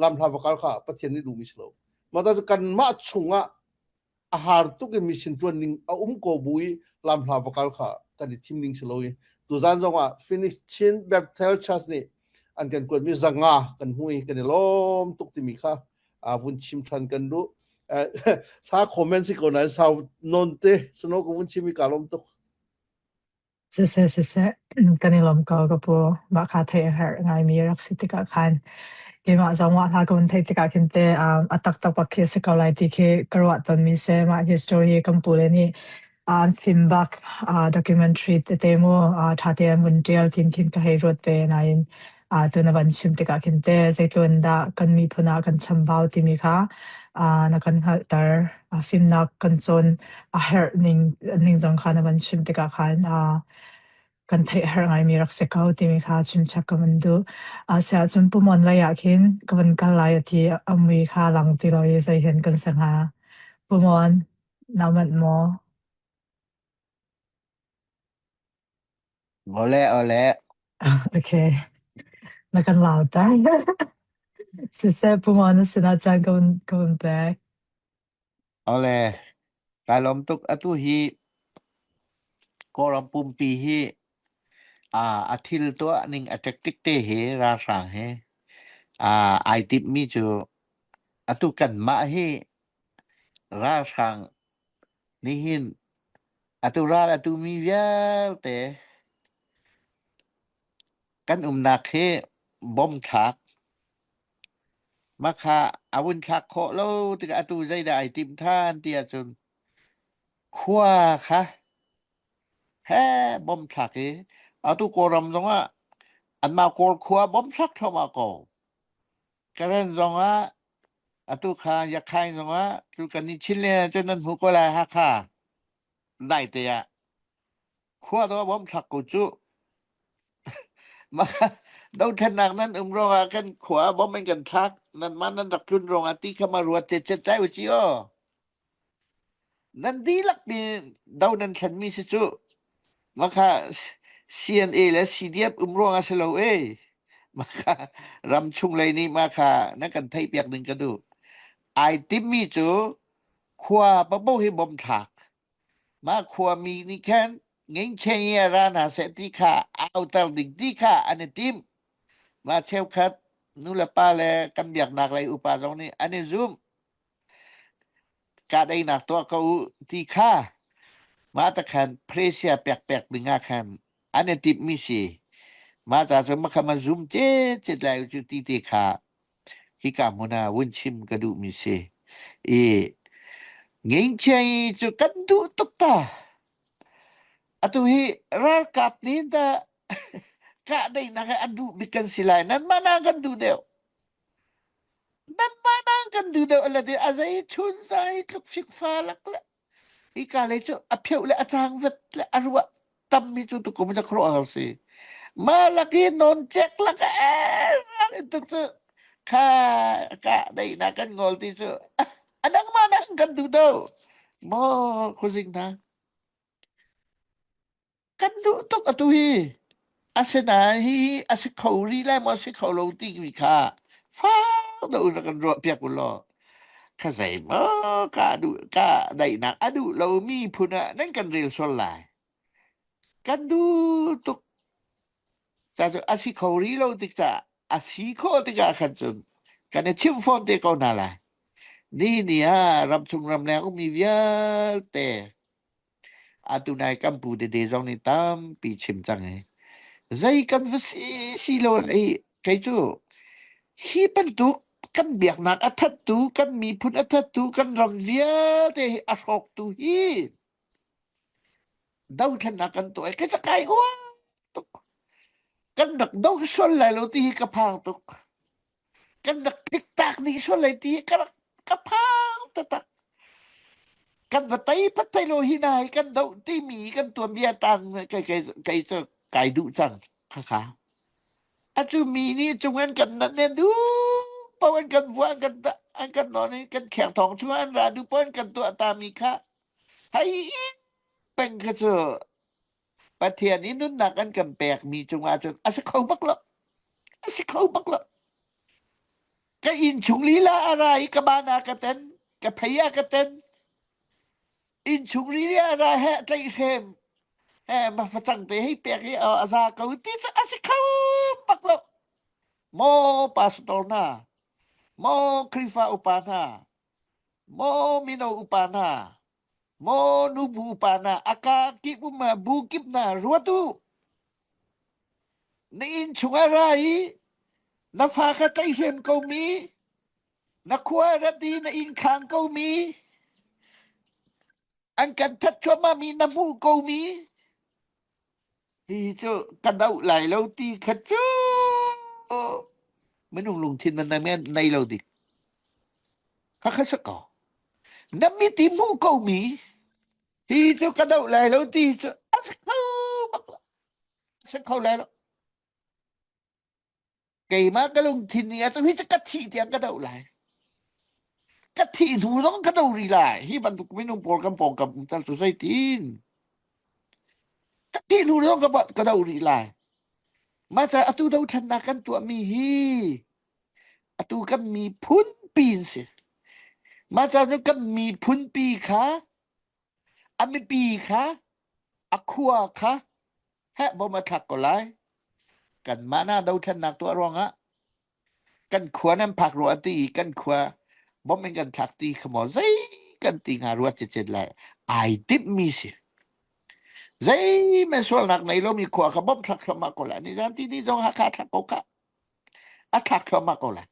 lamhla va kal kha Pathian nih duhmi si lo mah ta cu kanmah chungah a har tuk i mission ṭuan ning a um ko bu i lamhla va kal kha kan i thim ning si lo i tuzan zong ah Phoenix Chin Bethel Church nih an kan kuatmi zanga kan hmu i kan i lawm tuk timi kha vun chim ṭhan kan duh. Hla comment si ko nain sau non te sano ka vun chim i ka lawm tuk. Siseh siseh, kan i lawm ko ka pu. Mah kha theih a herh ngaimi rak si tikah khan keimah zong mah hla ka vun theih tikah khin teh a taktak bak khi a si ko lai ti khi ka ruah tawnmi si. Mah hi story hi kan pule nih an film bak documentary tete mu ṭha tein an vun ṭial tin khin ka hei ruat ve nain tu na van chim tikah khin teh zeitlun dah kan miphun ah kan chambau timi kha na kan hngalhter. Fimnak kan cawn a herh ning ning zong kha na van chim tikah khan kan theih a herh ngaimi rak si ko timi kha chimchap ka van duh. Asiahcun pumon lei ah khin ka van kal lai a ti a mui kha lang ti lo i zeihen kan si hnga. Pumon, naa manh maw? Ole ole. Okay. Na kan lauter. Siseh pumon na sinah caan ka van ka van pek. Awle, kai lawm tuk. Atu hi Kawlram pumpi hi a thil tuah ning a tactic te hi ralhrang hi ai timhmi cu atu kanmah hi ralhrang nihin atu ral a tumi vialte kan umnak hi bom thlak Mahkha a vun thlak khawh lo tikah atu zeidah ai timh ṭhan ti ahcun khua kha he bom thlak i atu Kawlram zongah anmah Kawl khua bom thlak thluahmah ko. Karen zongah atu kha Yakhain zongah tu kan i Chinland ahcun nan hmu ko lai Hakha daite ah khua dawh bom thlak ko cu. Dothlennak nan um ruangah kan khua bom in kan thlak nanmah nan rak tlun ruangah ti kha ma ruat cetcet lai u ci aw. Nan dihlak mi do nan thlenmi si cu maka CNA le CDF um ruangah si lo e. Maka ram chung lei nih maka nan kan theih piak ding ka duh. Ai timmi cu khua papo hi bom thlak. Mah khuami nih khan ngengcheng i ra hna seh ti kha auter ding ti kha an i tim. Mah cheukhat nulepa le kan biaknak lei upa zong nih an i zumh. Kahdaihnak tuah ko u ti kha mah ta khan Presia pekpek ding ah khan an i timhmi si. Mah ca cu makha ma zum cecet lai u cu ti te kha hika hmun ah vun chim ka duhmi si. I ngengcheng cu kan duh tuk ta. Atu hi ralkap nih dah kahdaihnak hi an duh bik kan si lai. Nanmah na kan duh deuh. Nanmah na kan duh deuh ala ti a zei chun zai tluk fikfa lak le Hika lei cu a pheuh le a cangvat le a ruah tammi cu tukum cu khuaruahhar si. Mah lak i nawncek lak eh ral in tuk cu kha ka daihnak kan ngol ti cu a dang mah dang kan duh do. Maw khuazing hna. Kan duh tuk atu hi. Asinain hihi a si kho rih lai maw si kho lo timi kha fak deuh in rak kan ruahpiak u law kha zeimaw ka duh ka daihnak a duh lomi phun ah nan kan rel sual lai. Kan duh tuk. Ca cu a si kho rih lo tik caah a si khawh tikah khan cun kan i chimh fawn te ko hna lai. Nihin ni ah ramchung ramleng ummi vialte Atu nai kan pu tete zong nih tampi chim cang i zei kan va si si lo i kei cu hi bantuk kan biaknak a thattu kan miphun a thattu kan ram vialte hi a hrawktu hi dothlennak kan tuah i kei cu kai uar tuk kan rak do sual lai lo ti hi ka phang tuk kan rak tliktak dih sual lai ti ka rak ka phang taktak kan va tei pat thai lo hi na hi kan doh timi kan tuanbia tang kai kai kai cu kai duh cang khakha atu mi nih cung an kan nat nen du po an kan vua an kan an kan non i kan kheng thong chung an ra du po an kan tuah ta mi kha hai peng kha cu Pathian i nunnak an kan pekmi cungah cun a si kho bak lo. A si kho bak lo. Ka inn chung lila a ra i ka ban ah ka ten, ka phei ah ka ten. Inn chung rili a ra he tlaihhrem he ma facang te hei pek i a za ko ti cu a si kho bak lo. Maw pastor hna, maw Khrihfa upa hna, maw mino upa hna, Maw nubu upa hna, a kaa kip um ah bu kip hna ruat u. Na inn chungah ra i na fa kha tlaihhrem komi, na khua rat i na inn khang komi, an kan that cuahmahmi na hmuh komi, hi cu ka doh lai lo ti kha cu minung lungthin man nei lo dik. Kha kha si ko. Na mit i hmuh komi hi cu ka doh lai lo ti cu a si kho bak lo. A si kho lai lo. Keimah ka lungthin nih a cu hi cu ka thih tiang ka doh lai. Ka thih hnu zong ka doh rih lai. Hi bantuk minung pawl kan pawngkam um tal cu zeitin. Ka thih hnu zong ka, ka doh rih lai. Mah ca atu dothlennak kan tuahmi hi atu kan miphun pi an si. Mah ca cu kan miphun pi kha a mipi kha a khua kha heh bom a thlak ko lai. Kanmah na dothlennak tuah ruangah kan khua nan phak rua ti i kan khua bom in kan thlak ti kha maw zei kan ti hnga ruat cicet lai ai timhmi si. Zeihmanh sualnak nei lomi khua kha bom thlak thluahmah ko lai. Nizan ti ni zong Hakha thlak ko khah. A thlak thluahmah ko lai.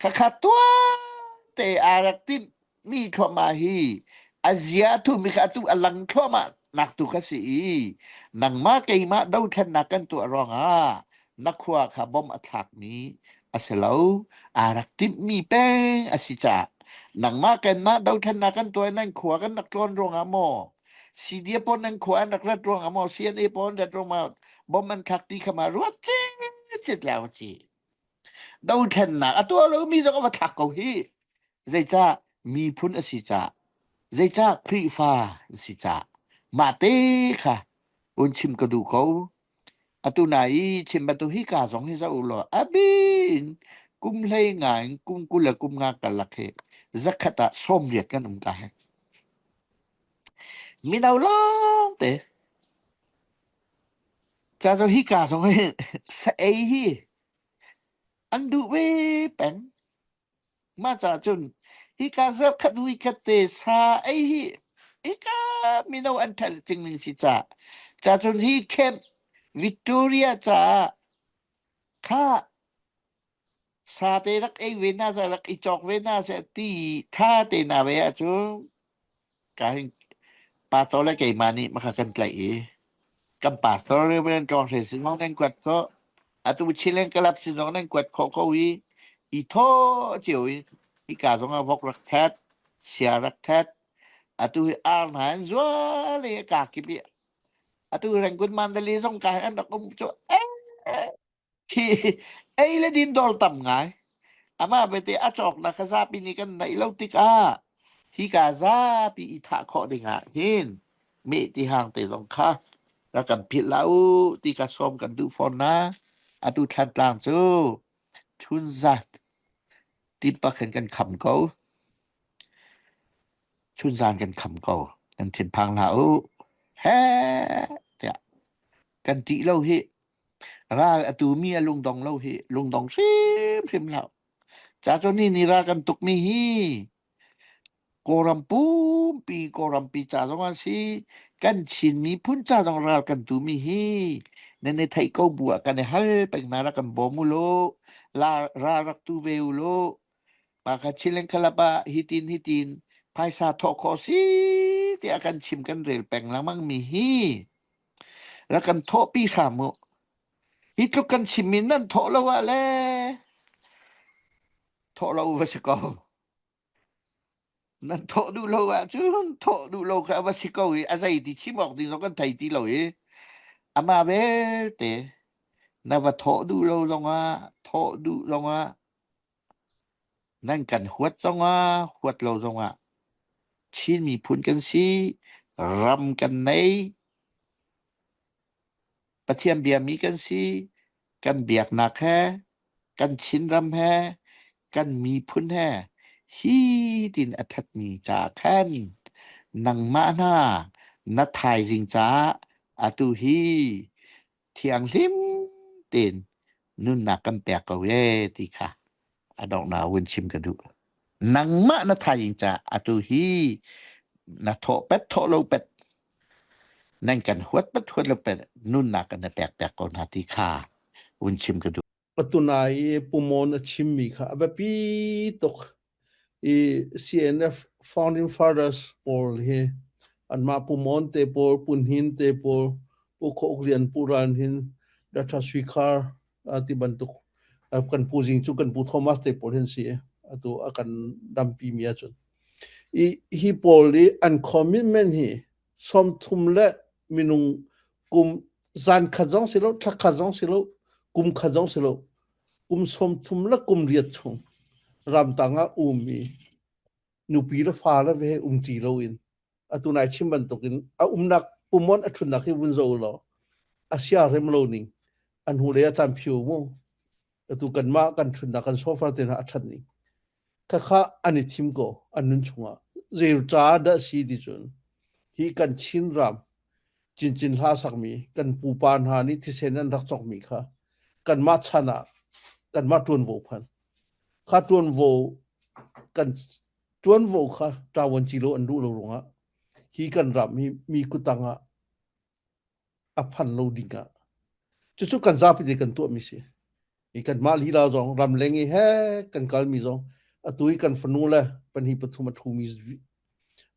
Khakha tuante aa rak timhmi thluahmah hi a zia a thumi kha atu a lang thluahmah nak tu kha si i nangmah keimah dothlennak kan tuah ruangah na khua kha bom a thlakmi a si lo aa rak timhmi peng a si caah nangmah kanmah dothlennak kan tuah nan khua kan rak tlawn ruangah maw CDF pawl nan khua an rak rat ruangah maw CNA pawl an rat ruangah bom an thlak ti kha ma ruat cing. cicit leo ci. Dothlennak a tuah lomi zong a va thlak ko hi. Zeicah miphun a si cah, zeicah Khrihfa a si cah, mah te kha un chim ka duh ko. Atu na i chim bantuk hi ka zong hi zoh u law a bin kum hlei nga in kum 20 le kum nga karlak hi zakhat ah 80 kan um ka he. Mino lawng te. Ca cu hi ka zong hi sa ei hi an duh ve peng. Mah caah cun hika zarhkhat voikhat te sa ei hi hika mino an ṭhat cing ning si ca. Ca cun hi camp Victoria caah kha sa te rak ei ve na seh rak i cawk ve na seh ti ṭha te na ve ahcun ka hin pastor le keimah nih maka kan tlaih i kan pastor Reverend Tawng Hre sin zong nan kuat khawh atu Chilen Club sin zong nan kuat khawh ko i i thaw cio i hika zong ah vok rak that sia rak that atu hi ar hna an zual i ka kip i atu Rangoon Mandalay zong ka an rak um cu eh Khi ei le din dawr tam ngai. Amah bete a cawknak kha zapi nih kan neih lo tikah hika zapi i thah khawh dingah hin meh ti hang te zong kha rak kan philh hlah u ti ka sawm kan duh fawn na. Atu Thlantlang cu chunzan timpak hin kan kham ko. Chunzan kan kham ko. Nan thinphang hlah u. He tiah kan ṭih lo hih. Ral a tumi a lungdong lo hi lungdong hrimhrim hlah. Ca cu ni ni ral kan tukmi hi Kawlram pumpi Kawlrampi ca zong ah si kan Chin miphun ca zong ral kan tumi hi nan i theih ko bu ah kan i hal peng hna rak kan bawm u law la ral rak tu ve u law mah kha Chinland Club ah hitin hitin phaisa thawh khawh si tiah kan chim kan rel peng lengmang mi hi Rak kan thawhpi hram u. Hi tluk kan chimmi nan thawh lo ah le thawh lo va si ko. Nan thawh duh lo ahcun thawh duh lo kha va si ko i a zei ti chim awk ding zong kan thei ti lo i amah belte na va thawh duh lo zongah thawh duh zongah nan kan huat zongah huat lo zongah Chin miphun kan si ram kan nei Pathian biami kan si kan biaknak he kan Chinram he kan miphun he hi tin a thatmi ca khan nangmah hna na thaizing caah atu hi thianghlim tein nunnak kan pek ko e ti kha a donghnak vun chim ka duh. Nangmah na thaizing caah atu hi na thawh pet thawh lo pet nan kan huat pet huat lo pet nunnak kan na pek pek ko hna ti kha vun chim ka duh. Atunai i Pumon a chimmi kha a biapi tuk i CNF founding fathers pawl hi anmah Pumon te pawl, Punhin te pawl, Pu Khaw Uk Lian, Pu Ral Hnin, Dr. Sui Khar ti bantuk kan pu Zing cu kan pu Thomas te pawl hin si atu a kan dampi mi ahcun i hi pawl i an commitment hi 30 le minung kum zan khat zong si lo thla khat zong si lo kum khat zong si lo kum 30 le kum riat chung ramtang ah ummi nupi le fa le ve um ṭi loin atu nai chim bantukin a umnak pumon a ṭhutnak hi vun zo law a sia rem lo ning an hu le a caan phiu mu atu kanmah kan ṭhutnak kan sofa te hna a ṭhat ning khakha an i thim ko an nun chungah zei ca dah si ti cun hi kan Chin ram cincin hla sakmi kan pupa hna nih thisen an rak cawkmi kha kanmah chan ah kanmah ṭuanvo phan kha ṭuanvo kan ṭuanvo kha ṭawan ci lo an duh lo ruangah hi kan ram hi mi kutang ah a phan lo ding ah cucu kan zapi te kan tuahmi si i kanmah lila zong ramleng i he kan kalmi zong atu i kan fanu le pahnih pathum a ṭhumi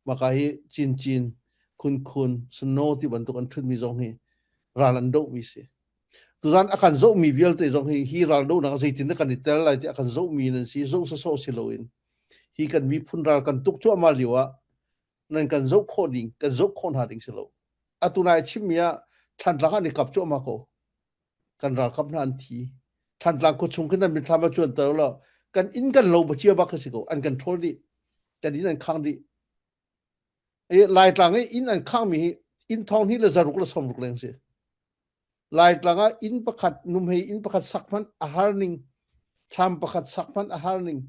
maka hi cincin khunkhun snow ti bantuk an ṭhutmi zong hi ral an dohmi si tuzan a kan zohmi vialte zong hi hi ral dohnak zeitin dah kan i tel lai ti a kan zohmi nan si zoh sawsawh si loin hi kan miphun ral kan tuk cuahmah lio ah nan kan zoh khawh ding kan zoh khawh hna ding si lo atu nai chimmi ah Thlantlang ah an i kap cuahmah ko kan ralkap hna an thi. Thantlang khuachung khin an mitthlam a cuanter lo. Kan inn kan lo ba cia bak khi si ko. An kan ṭhawl dih. Kan inn an khang dih. I Laitlang i inn an khangmi hi inn thong hnih le zaruk le 60 leng si. Laitlang ah inn pakhat numhei inn pakhat sak hmanh a har ning, thlam pakhat sak hmanh a har ning.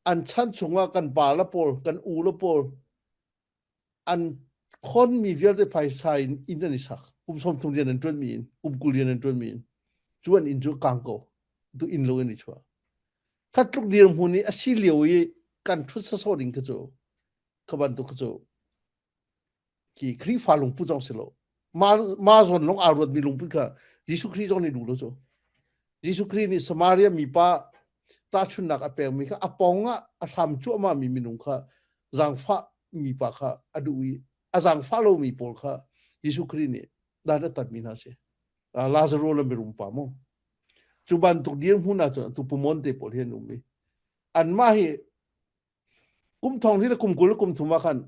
An chan chungah kan pa le pawl, kan u le pawl an khonmi vialte phaisa in inn an i sak. Kum 30 rian an ṭuanmi in, kum 20 rian an ṭuanmi in. Cu an inn cu kang ko. Tu inn lo in i chuah. Khat tluk dirhmun i a si lio i kan ṭhut sawsawh ding kha cu kha bantuk kha cu khi Khrihfa lungput zong si lo. Ma ma zawn lung aa ruatmi lungput kha Jesuh Khrih zong nih duh lo cu. Jesuh Khrih nih Samaria mipa tahchunhnak a pekmi kha a pong ah a hram cuahmah mi minung kha zaangfah mipa kha a duh i a zaangfah lomi pawl kha Jesuh Khrih nih dan a tatmi hna si. Lazarus le mirum pa mu. Cu bantuk dirhmun ahcun atu pumon te pawl hi an um i anmah hi kum thong hi le kum 20 le kum 30 ah khan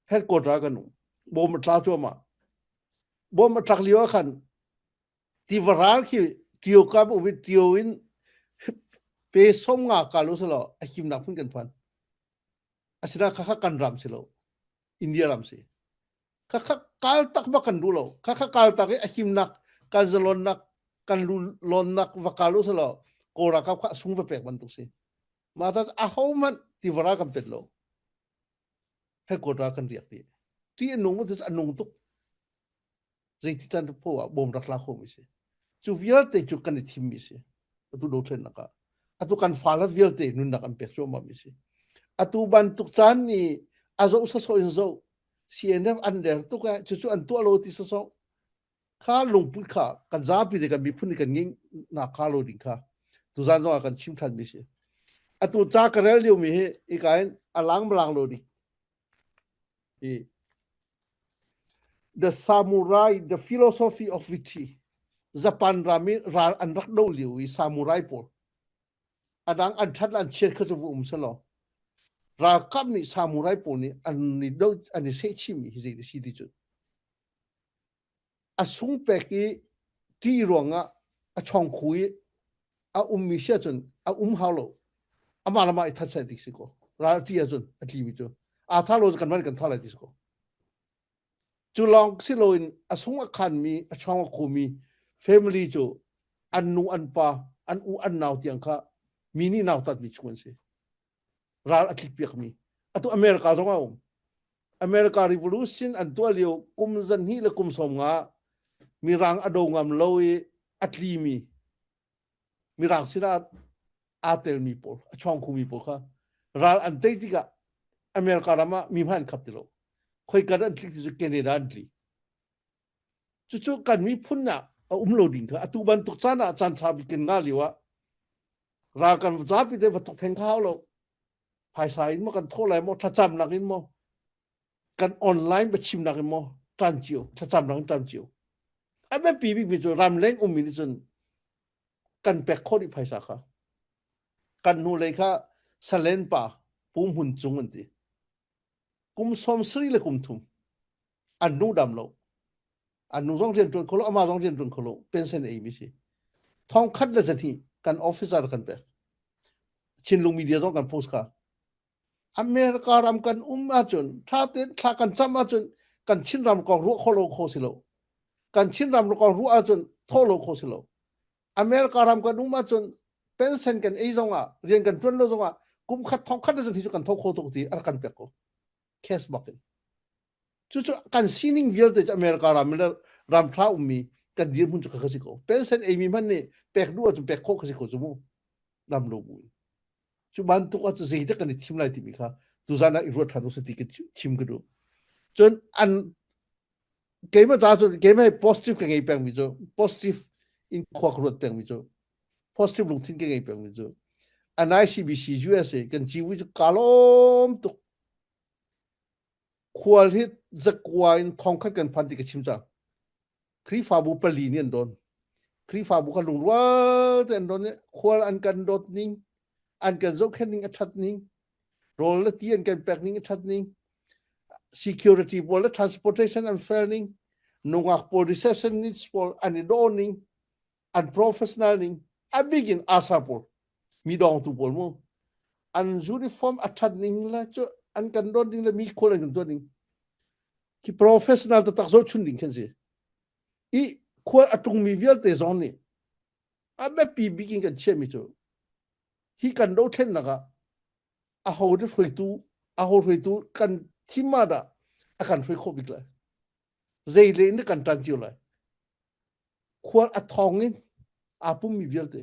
headquarter ah kan um. Bom a tla cuahmah. Bom a tlak lio ah khan tiva ral khi tio kam um i tio in pe som nga kal u selaw a himnak hmun kan phan. Asina khakha kan ram si lo. India ram si. Khakha kal tak bak kan duh lo. Khakha kal tak i a himnak kan zalonnak kan lonnak va kal u selaw Kawl ralkap kha sung va pek bantuk si. Mah ta aho hmanh tiva ral kan pet lo. Headquarter kan riak dih. Ti a nung a nung tuk. Zeiti can poah ah bawm rak tla khomi si. Cu vialte cu kan i thimmi si. Atu dothlennak ah. Atu kan fale vialte nunnak an pek cuahmahmi si. Atu bantuk caan nih a zoh sawsawh in zoh CNF an der tuk eh cucu an tuah lo ti sawsawh kha lungput kha kan zapi te kan miphun nih kan nging nak kha lo ding kha tuzan zong ah kan chim than mi si. Atu ca ka rel lio mi hi ika in a lang malang lo ding. Hi The Samurai, The Philosophy of Victory Japan ram i ral an rak do lio i samurai pawl a dang an ṭhat le an chiat kha cu va um selaw ralkap nih samurai pawl nih an i do an i sehchihmi hi zei a si ti cu A sungpek i ṭih ruangah a chawngkhu i a ummi si ahcun a um hau lo. Amah le mah i that seh ti si kaw. Ral a ṭih ahcun a tlimi cu. Aa tha lo cu kanmah nih kan tha lai ti si kaw. Cu lawng si loin a sung a khanmi, a chawng a khumi family cu an nu an pa, an u an nau tiang kha mi nih nautatmi chung an si. Ral a tlikpiakmi. Atu America zong a um. America Revolution an tuah lio kum 2 le kum 50 mirang a do ngam lo i a tlimi mirang sinah aa telmi pawl a chawng khumi pawl kha ral an tei tikah America ram ah mi hmanh an khap ti lo. Khoika an tlik ti cu Canada an tli. Cucu kan miphun ah a um lo ding kha atu bantuk caan ah caan ṭha bik kan ngah lio ah ral kan zapi te va tuk theng kha hau lo. Phaisa in maw kan thawh lai maw thlacamnak in maw kan online biachimnak in maw ṭan cio thlacamnak in ṭan cio. A biapi bikmi cu ramleng ummi nih cun kan pek khawh dih phaisa kha. Kan hnulei kha Salen pa Pu Hmun Cung an ti. Kum 70 le kum 30 an nu dam lo. An nu zong rian ṭuan kho lo, amah zong rian ṭuan kho lo, pension ei mi si. Thong khat le zahnih kan officer kan pek. Chinlung media zong kan post kha. America ram kan um ahcun ṭha tein thla kan cam ahcun kan Chin ram kong ruah kho lo kho si lo. Kan Chin ram kong ruah ahcun thawh lo kho si lo. America ram kan um ahcun pension kan ei zong ah rian kan ṭuan lo zong ah kum khat thong khat le zahnih cu kan tho kho tuk ti a rak kan pek ko. Cash bak in. Cucu kan sining vialte cu America ram le ram ṭha ummi kan dirhmun cu kha si ko. Pension eimi hmanh nih pek duh ahcun pek khawh kha si ko cu mu. Ram lo bu in. Cu bantuk ahcun zeidah kan i thim lai timi kha tuzan ah i ruat ṭhan usih ti ka chim ka duh. Cun an keimah ca cun keimah positive ka ngei pengmi cu positive in khua ka ruat pengmi cu positive lungthin ka ngei pengmi cu an ICBC USA kan ciwi cu ka lawm tuk. Khual hi zakua in thongkhat kan phan ti ka chim cang. Khrihfabu pali nih an don. Khrihfabu kha lungrual te an don i khual an kan dawt ning, an kan zohkhenh ning a ṭhat ning, rawl le ti an kan pek ning a ṭhat ning, security pawl le transportation an fel ning, nungak pawl receptionist pawl an i dawh ning, an professional ning. A bik in ASA pawl mi dawngtu pawl mu an uniform a that ning le cu an kan don ding le mi khual an kan tuan ding khi professional taktak zohchun ding khan si. I khual a tlungmi vialte zong nih a biapi bik in kan chiahmi cu hi kan dothlennak ah aho dah hruaitu aho hruaitu kan thim ah dah a kan hruai khawh bik lai zei le in kan tan cio lai khual a thong in aa pummi vialte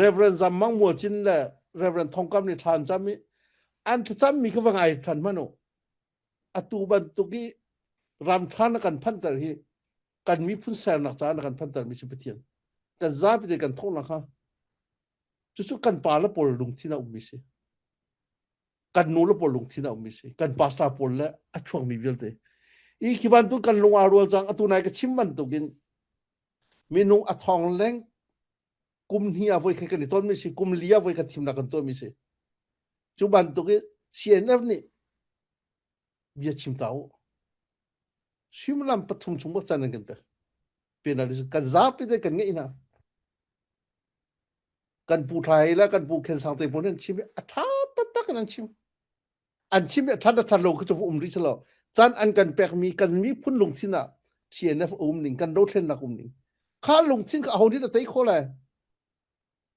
Reverend Zam Mang Mual Cin le Reverend Thong Kam nih thlan cam i an thlacammi kha va ngai than hmanh u atu bantuk i ram ṭha na kan phanter hi kan miphun sernak caah na kan phanter mi cu Pathian kan zapi te kan thawhnak kha cucu kan pa le pawl lungthin a ummi si kan nu le pawl lungthin a ummi si kan pastor pawl le a chuakmi vialte i khi bantuk kan lung aa rual cang atu nai ka chim bantukin minung a thong leng kum hnih ah voi khat kan i tonmi si kum li ah voi khat thimnak kan tuahmi si cu bantuk i CNF nih bia chim ta u suimilam pathum chung bak caan an kan pek penalty kan zapi te kan ngeih hna kan pu thai la kan pu khen sang te pawl an chim a tha taktak in an chim an chim a that a that lo khi cu um rih silo caan an kan pek mi kan miphun lungthin ah CNF um ning kan dothlennak um ning kha lungthin kha aho nih a tei kho lai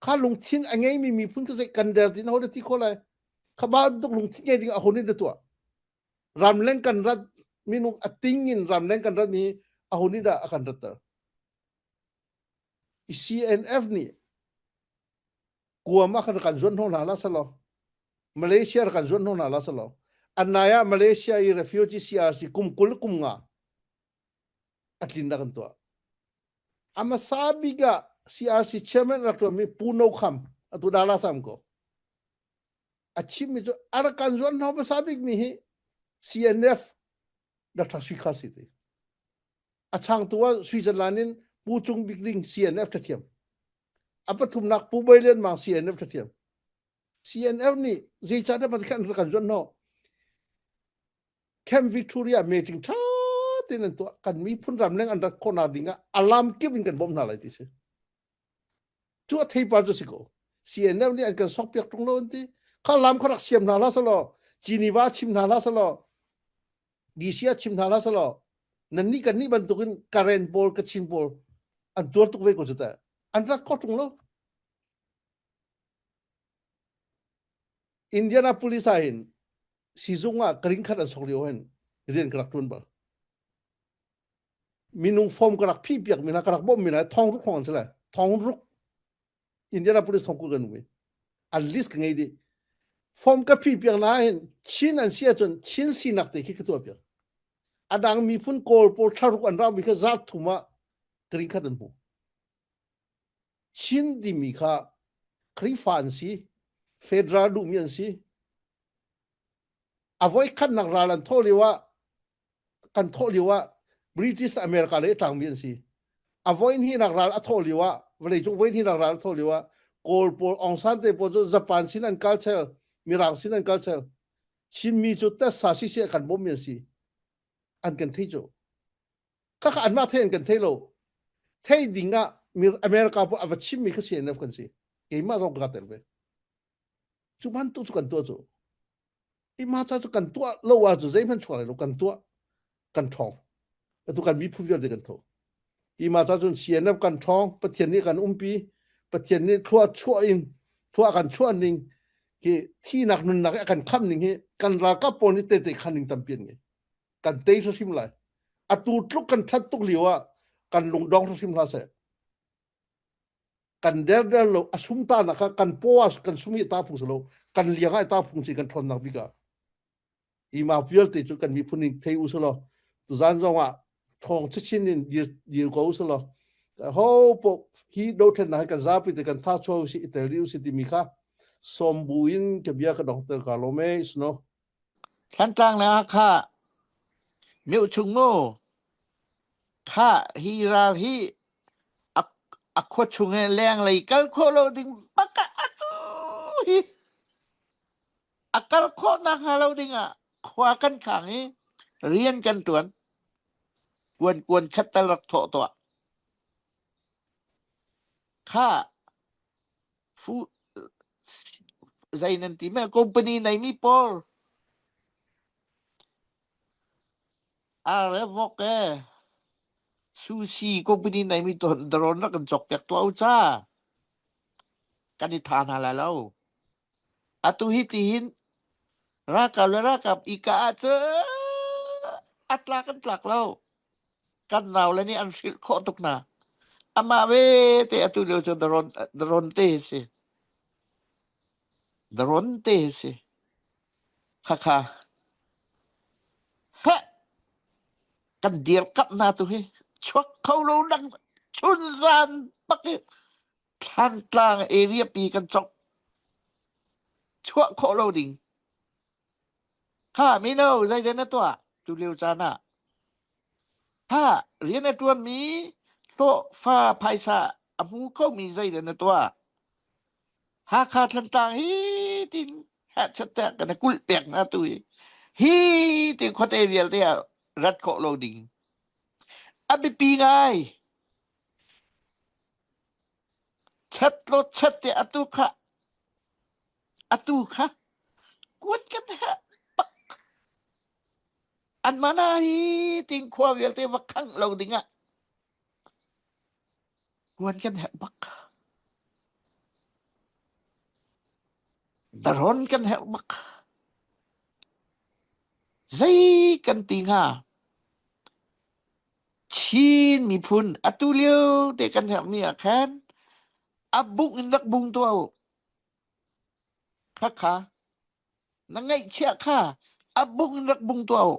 kha lungthin a ngei mi miphun kha zei kan der tin aho dah ti kho lai kha bantuk lungthin ngei ding aho nih dah tuah ramleng kan rat minung a ting in ramleng kan rat mi aho nih dah a kan ratter CNF nih kuam ah khan kan zuan hno hna la salo Malaysia kan zuan hno hna la salo anai ah Malaysia i refugee CRC kum kul kum nga atlin da kan tuah amasa bik ah CRC chairman rak tuan mi Pu No Kham atu dala sam ko a chim mi cu arakan zuan hno hmasa bik mi hi CNF Dr. Sui Khar si ti a changtu ah Switzerland in Pu Cung Bik Ding CNF ṭhathiam a pathumnak Pu Bawi Lian Mang CNF ṭhathiam CNF nih zeicahdah Pathian kan zuan hnawh Camp Victoria meeting ṭha tein an tuah kan miphun ramleng an rat khawhnak ding ah alam kip in kan bawmh hna lai ti si cu a theipar cu si ko CNF nih an kan sok piak ṭung lo an ti kha lam kha rak siam hna hlah selaw Geneva chim hna hlah selaw DC ah chim hna hlah selaw nan nih kan nih bantukin Karen pawl Kachin pawl an tuar tuk ve ko cu teh an rat kho ṭung lo Indianapolis ah hin sizung ah ka ring khat an sok lio hin rian ka rak ṭuan bal minung form ka rak phih piak mi hna ka rak bawmh mi hna thong ruk hrawng an si lai thong ruk Indianapolis thong kul kan um i an list ka ngei dih form ka phih piak na hin Chin an si ahcun Chin sinak te khi ka tuah piak a dang miphun Kawl pawl thla ruk an rau mi kha zat thum ah ka ring khat an hmu Chin timi kha Khrihfa an si federal duhmi an si a voi khatnak ral an thawh lio ah kan thawh lio ah British America le ṭangmi an si. A voi hnihnak ral a thawh lio ah vawleicung voi hnihnak ral a thawh lio ah Kawl pawl Aung San te pawl cu Japan sin an kal chel, Mirang sin an kal chel. Chinmi cu tessa sisi a kan bawmmi an si. An kan thei cu. Khakha anmah thei an kan thei lo. Thei ding ah America pawl a va chimmi kha CNF kan si. Keimah zong ka tel ve. Cu bantuk cu kan tuah cu. I mah ca cu kan tuah lo ahcun zeihmanh chuak lai lo kan tuah kan ṭhawng. Atu kan miphun vialte kan tho. I mah ca cun CNF kan ṭhawng, Pathian nih kan umpi, Pathian nih thlua chuah in thlua kan chuah ning hi thinak nunnak i a kan khamh ning hi kan ralkap pawl nih tehte khan ning tampi an ngei. Kan tei hrimhrim lai. Atu tluk kan ṭhat tuk lio ah kan lungdong hrimhrim hlah seh. Kan derder lo a sum ta nak kha kan paw ah kan sum hi ta phung si lo kan liang ah ta phung si kan ṭhawnnak bik ah hi ma vialte cu kan miphun in thei u selaw tuzan zong ah ṭhawng chinchin in dir dir ko u selaw ho po hi dothlennak hi kan zapi te kan tha chuah u si i tel dih u si timi kha sawm bu in ka bia ka dongter ka lawm e sno Thantlang le Hakha mioh chung mu Khah hi ral hi a a khua chung i lenglei kal khawh lo ding bak ah atu hi a kal khawh nakhnga lo ding ah khua kan khang i rian kan ṭuan. Kuan kuan khat tal rak thawh tuah. Khah. Fu zei nan ti me company nei mi pawl a vok e sushi company nei mi ton drone rak kan cawk piak tuah u ca kan i tha hna lai lo. Atu hi tihin ralkap le ralkap i kah ahcun a tlak an tlak lo. Kan naule nih an hrilh khawh tuk hna. Amah ve te atu lio cu daron, daron te hi si. Daron te hi si. Khakha. Heh! Kan dirkamh hna tu hi. Chuak kho lo dang chun zan bak hi Thlantlang area pi kan cawk. Chuah khawh lo ding. Kha mino zeidah na tuah tu lio caan ah? Ha rian a ṭuanmi hlawhfa phaisa a hmu khomi zeidah na tuah? Hakha Thlantlang hi tin hehchat tiah kan i kulh pek hna tu hi. Hi ti khuate vialte ah rat khawh lo ding. A biapi ngai. Chat law chat te atu kha atu kha kuat kan herh bak. Anmah hna hi ting khua vialte va khangh lo dingah kuan kan herh bak. Daron kan herh bak. Zei kan ti hnga? Chin miphun atu lio te kan herhmi ah khan a bung in rak bung tuah u. Khakha na ngaihchiah kha a bung in rak bung tuah u.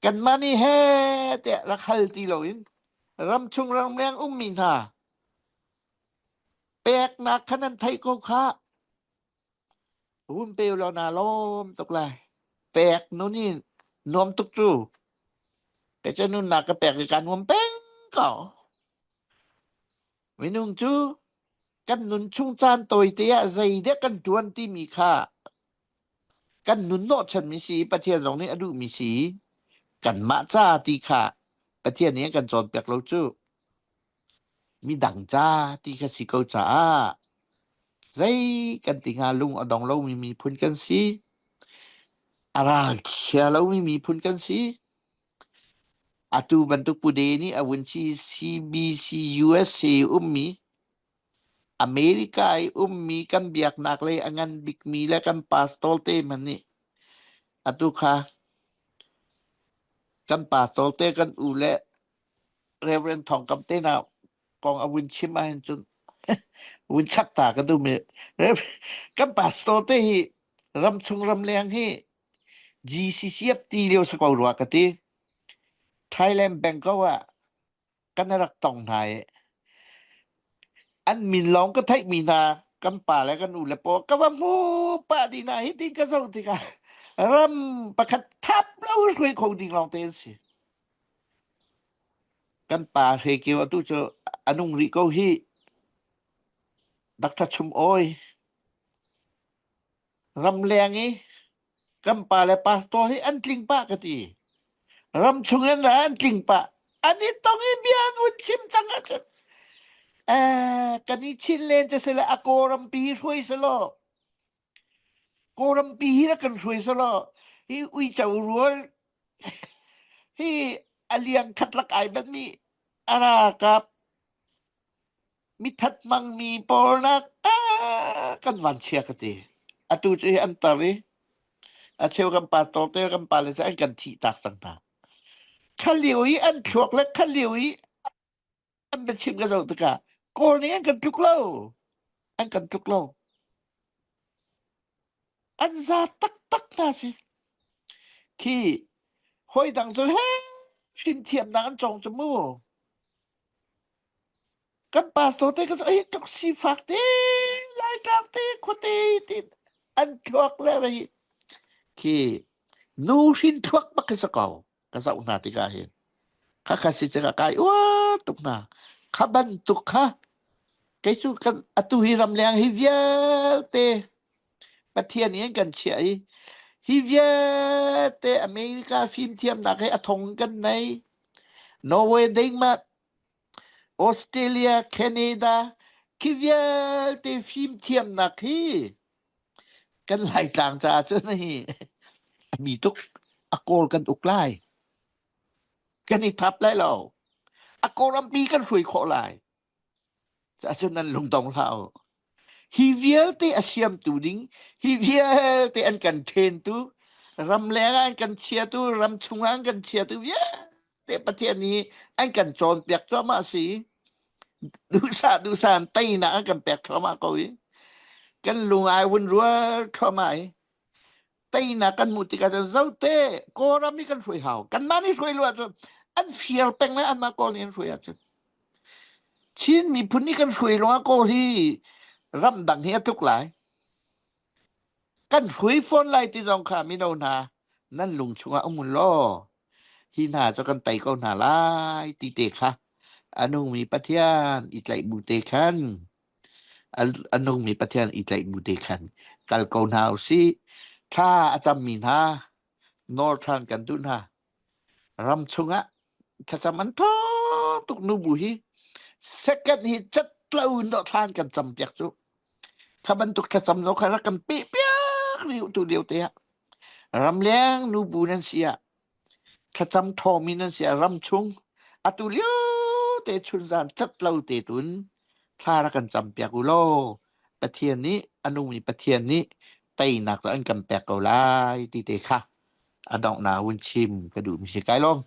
Kanmah nih he tiah rak hal ti loin ramchung ramleng ummi hna peknak kha nan theih ko khah. Hun pe law naa lawm tuk lai. Pek nun hi nuam tuk cu. Kei cu nunnak ka pek i kaa nuam peng ko. Minung cu kan nun chung caan tawite ah zeidah kan ṭuan timi kha kan nun hnawhchanmi si i Pathian zong nih a duhmi si i kanmah ca ti kha Pathian nih a kan cawnpiak lo cu. Midang ca ti kha si ko caah zei kan ti hnga lung a dong lomi miphun kan si. A ralchia lomi miphun kan si. Atu bantuk Pude nih a vun ci CBC USA ummi America i ummi kan biaknak lei a ngan bikmi le kan pastor te hmanh nih atu kha kan pastor te kan u le Reverend Thawng Kam te hna kong a vun chim ahhin cun vun chak ta ka duh mi kan pastor te hi ramchung ramleng hi GCCF ti lio si ko rua ka ti. Thailand Bangkok ah kan rak tong hna i an min lawng ka theihmi hna kan pa le kan u le paw ka va hmu pah dih hna hi ti ka zoh tikah ram pakhat thap lo hruai kho ding lawng te an si. Kan pa Hre Kio atu cu a nung rih ko hih. Dr. Chum Awi. Ramleng i kan pa le pastor hi an tling pah ka ti. Ramchung in ra an tling pah. An i tong i bia an vun chim cang ahcun eh, kan i chin len cu sile a kawlrampi hi hruai selaw Kawlrampi hi rak kan hruai selaw hi uico rual hi a liang khat lak ai banmi a ralkap mithat hmangmi pawl nak ah kan van chia ka ti. Atu cu hi an tar i a cheu kan pa tawte kan pa le cu an kan thih tak cang hna. Kha lio i an thluak le kha lio i an biachim ka zoh tikah Kawl nih an kan tluk lo. An kan tluk lo. An za taktak hna si. Khi hawi dang cu he fimthiamnak an cawng cu mu. Kan pastor te ka hi tluk sifak te laitlang te khuate ti an thluak le hi khi nu hrin thluak bak hi sa ko ka zoh hna tikah hin kha kha si cakah kai uar tuk hna kha bantuk kha kei cu kan atu hi ramleng hi vialte Pathian nih an kan chiah i hi vialte America fimthiamnak he a thong kan nei Norway Denmark Australia Canada. Khi vialte fimthiamnak hi kan Laitlang caah cun hi a mi tuk a kawl kan uk lai. Kan i thap lai lo. A kawlrampi kan hruai khawh lai. Cun nan lungdong hlah u. Hi vialte a siamtu ding, hi vialte an kan ṭhentu, ramleng ah an kan chiatu, ram chungah an kan chiatu vialte Pathian nih an kan cawnpiak cuahmah a si. Duhsah duhsah in teinak an kan pek thluahmah ko i kan lung ai vun rual thluahmah i teinak kan hmuh tikah cun zote Kawlram hi kan hruai hau. Kanmah nih hruai lo ahcun an fial peng le anmah Kawl nih an hruai ahcun. Chin miphun nih kan hruai lawngah Kawl hi ramdang hi a tluk lai. Kan hruai fawn lai ti zong kha mino hna nan lung chungah um law hi hna cu kan tei ko hna lai ti te kha a nungmi Pathian i tlaih bu te khan a nungmi Pathian i tlaih bu te khan kal ko hna usih. Thla a cammi hna nawl ṭhan kan duh hna. Ram chungah thlacam an ṭha tuk nubu hi second hi cat lo in dawh thla an kan cam piak cu. Kha bantuk thlacam lo kha rak kan peh piak rih tu lio te ah. Ramleng nubu nan si ah thlacam ṭhawmi nan si ah ram chung atu lio te chunzan cat lo te tun thla rak kan cam piak u law Pathian nih a nungmi Pathian nih teinak cu an kan pek ko lai ti te kha a donghnak hun chim ka duhmi si kai lawm.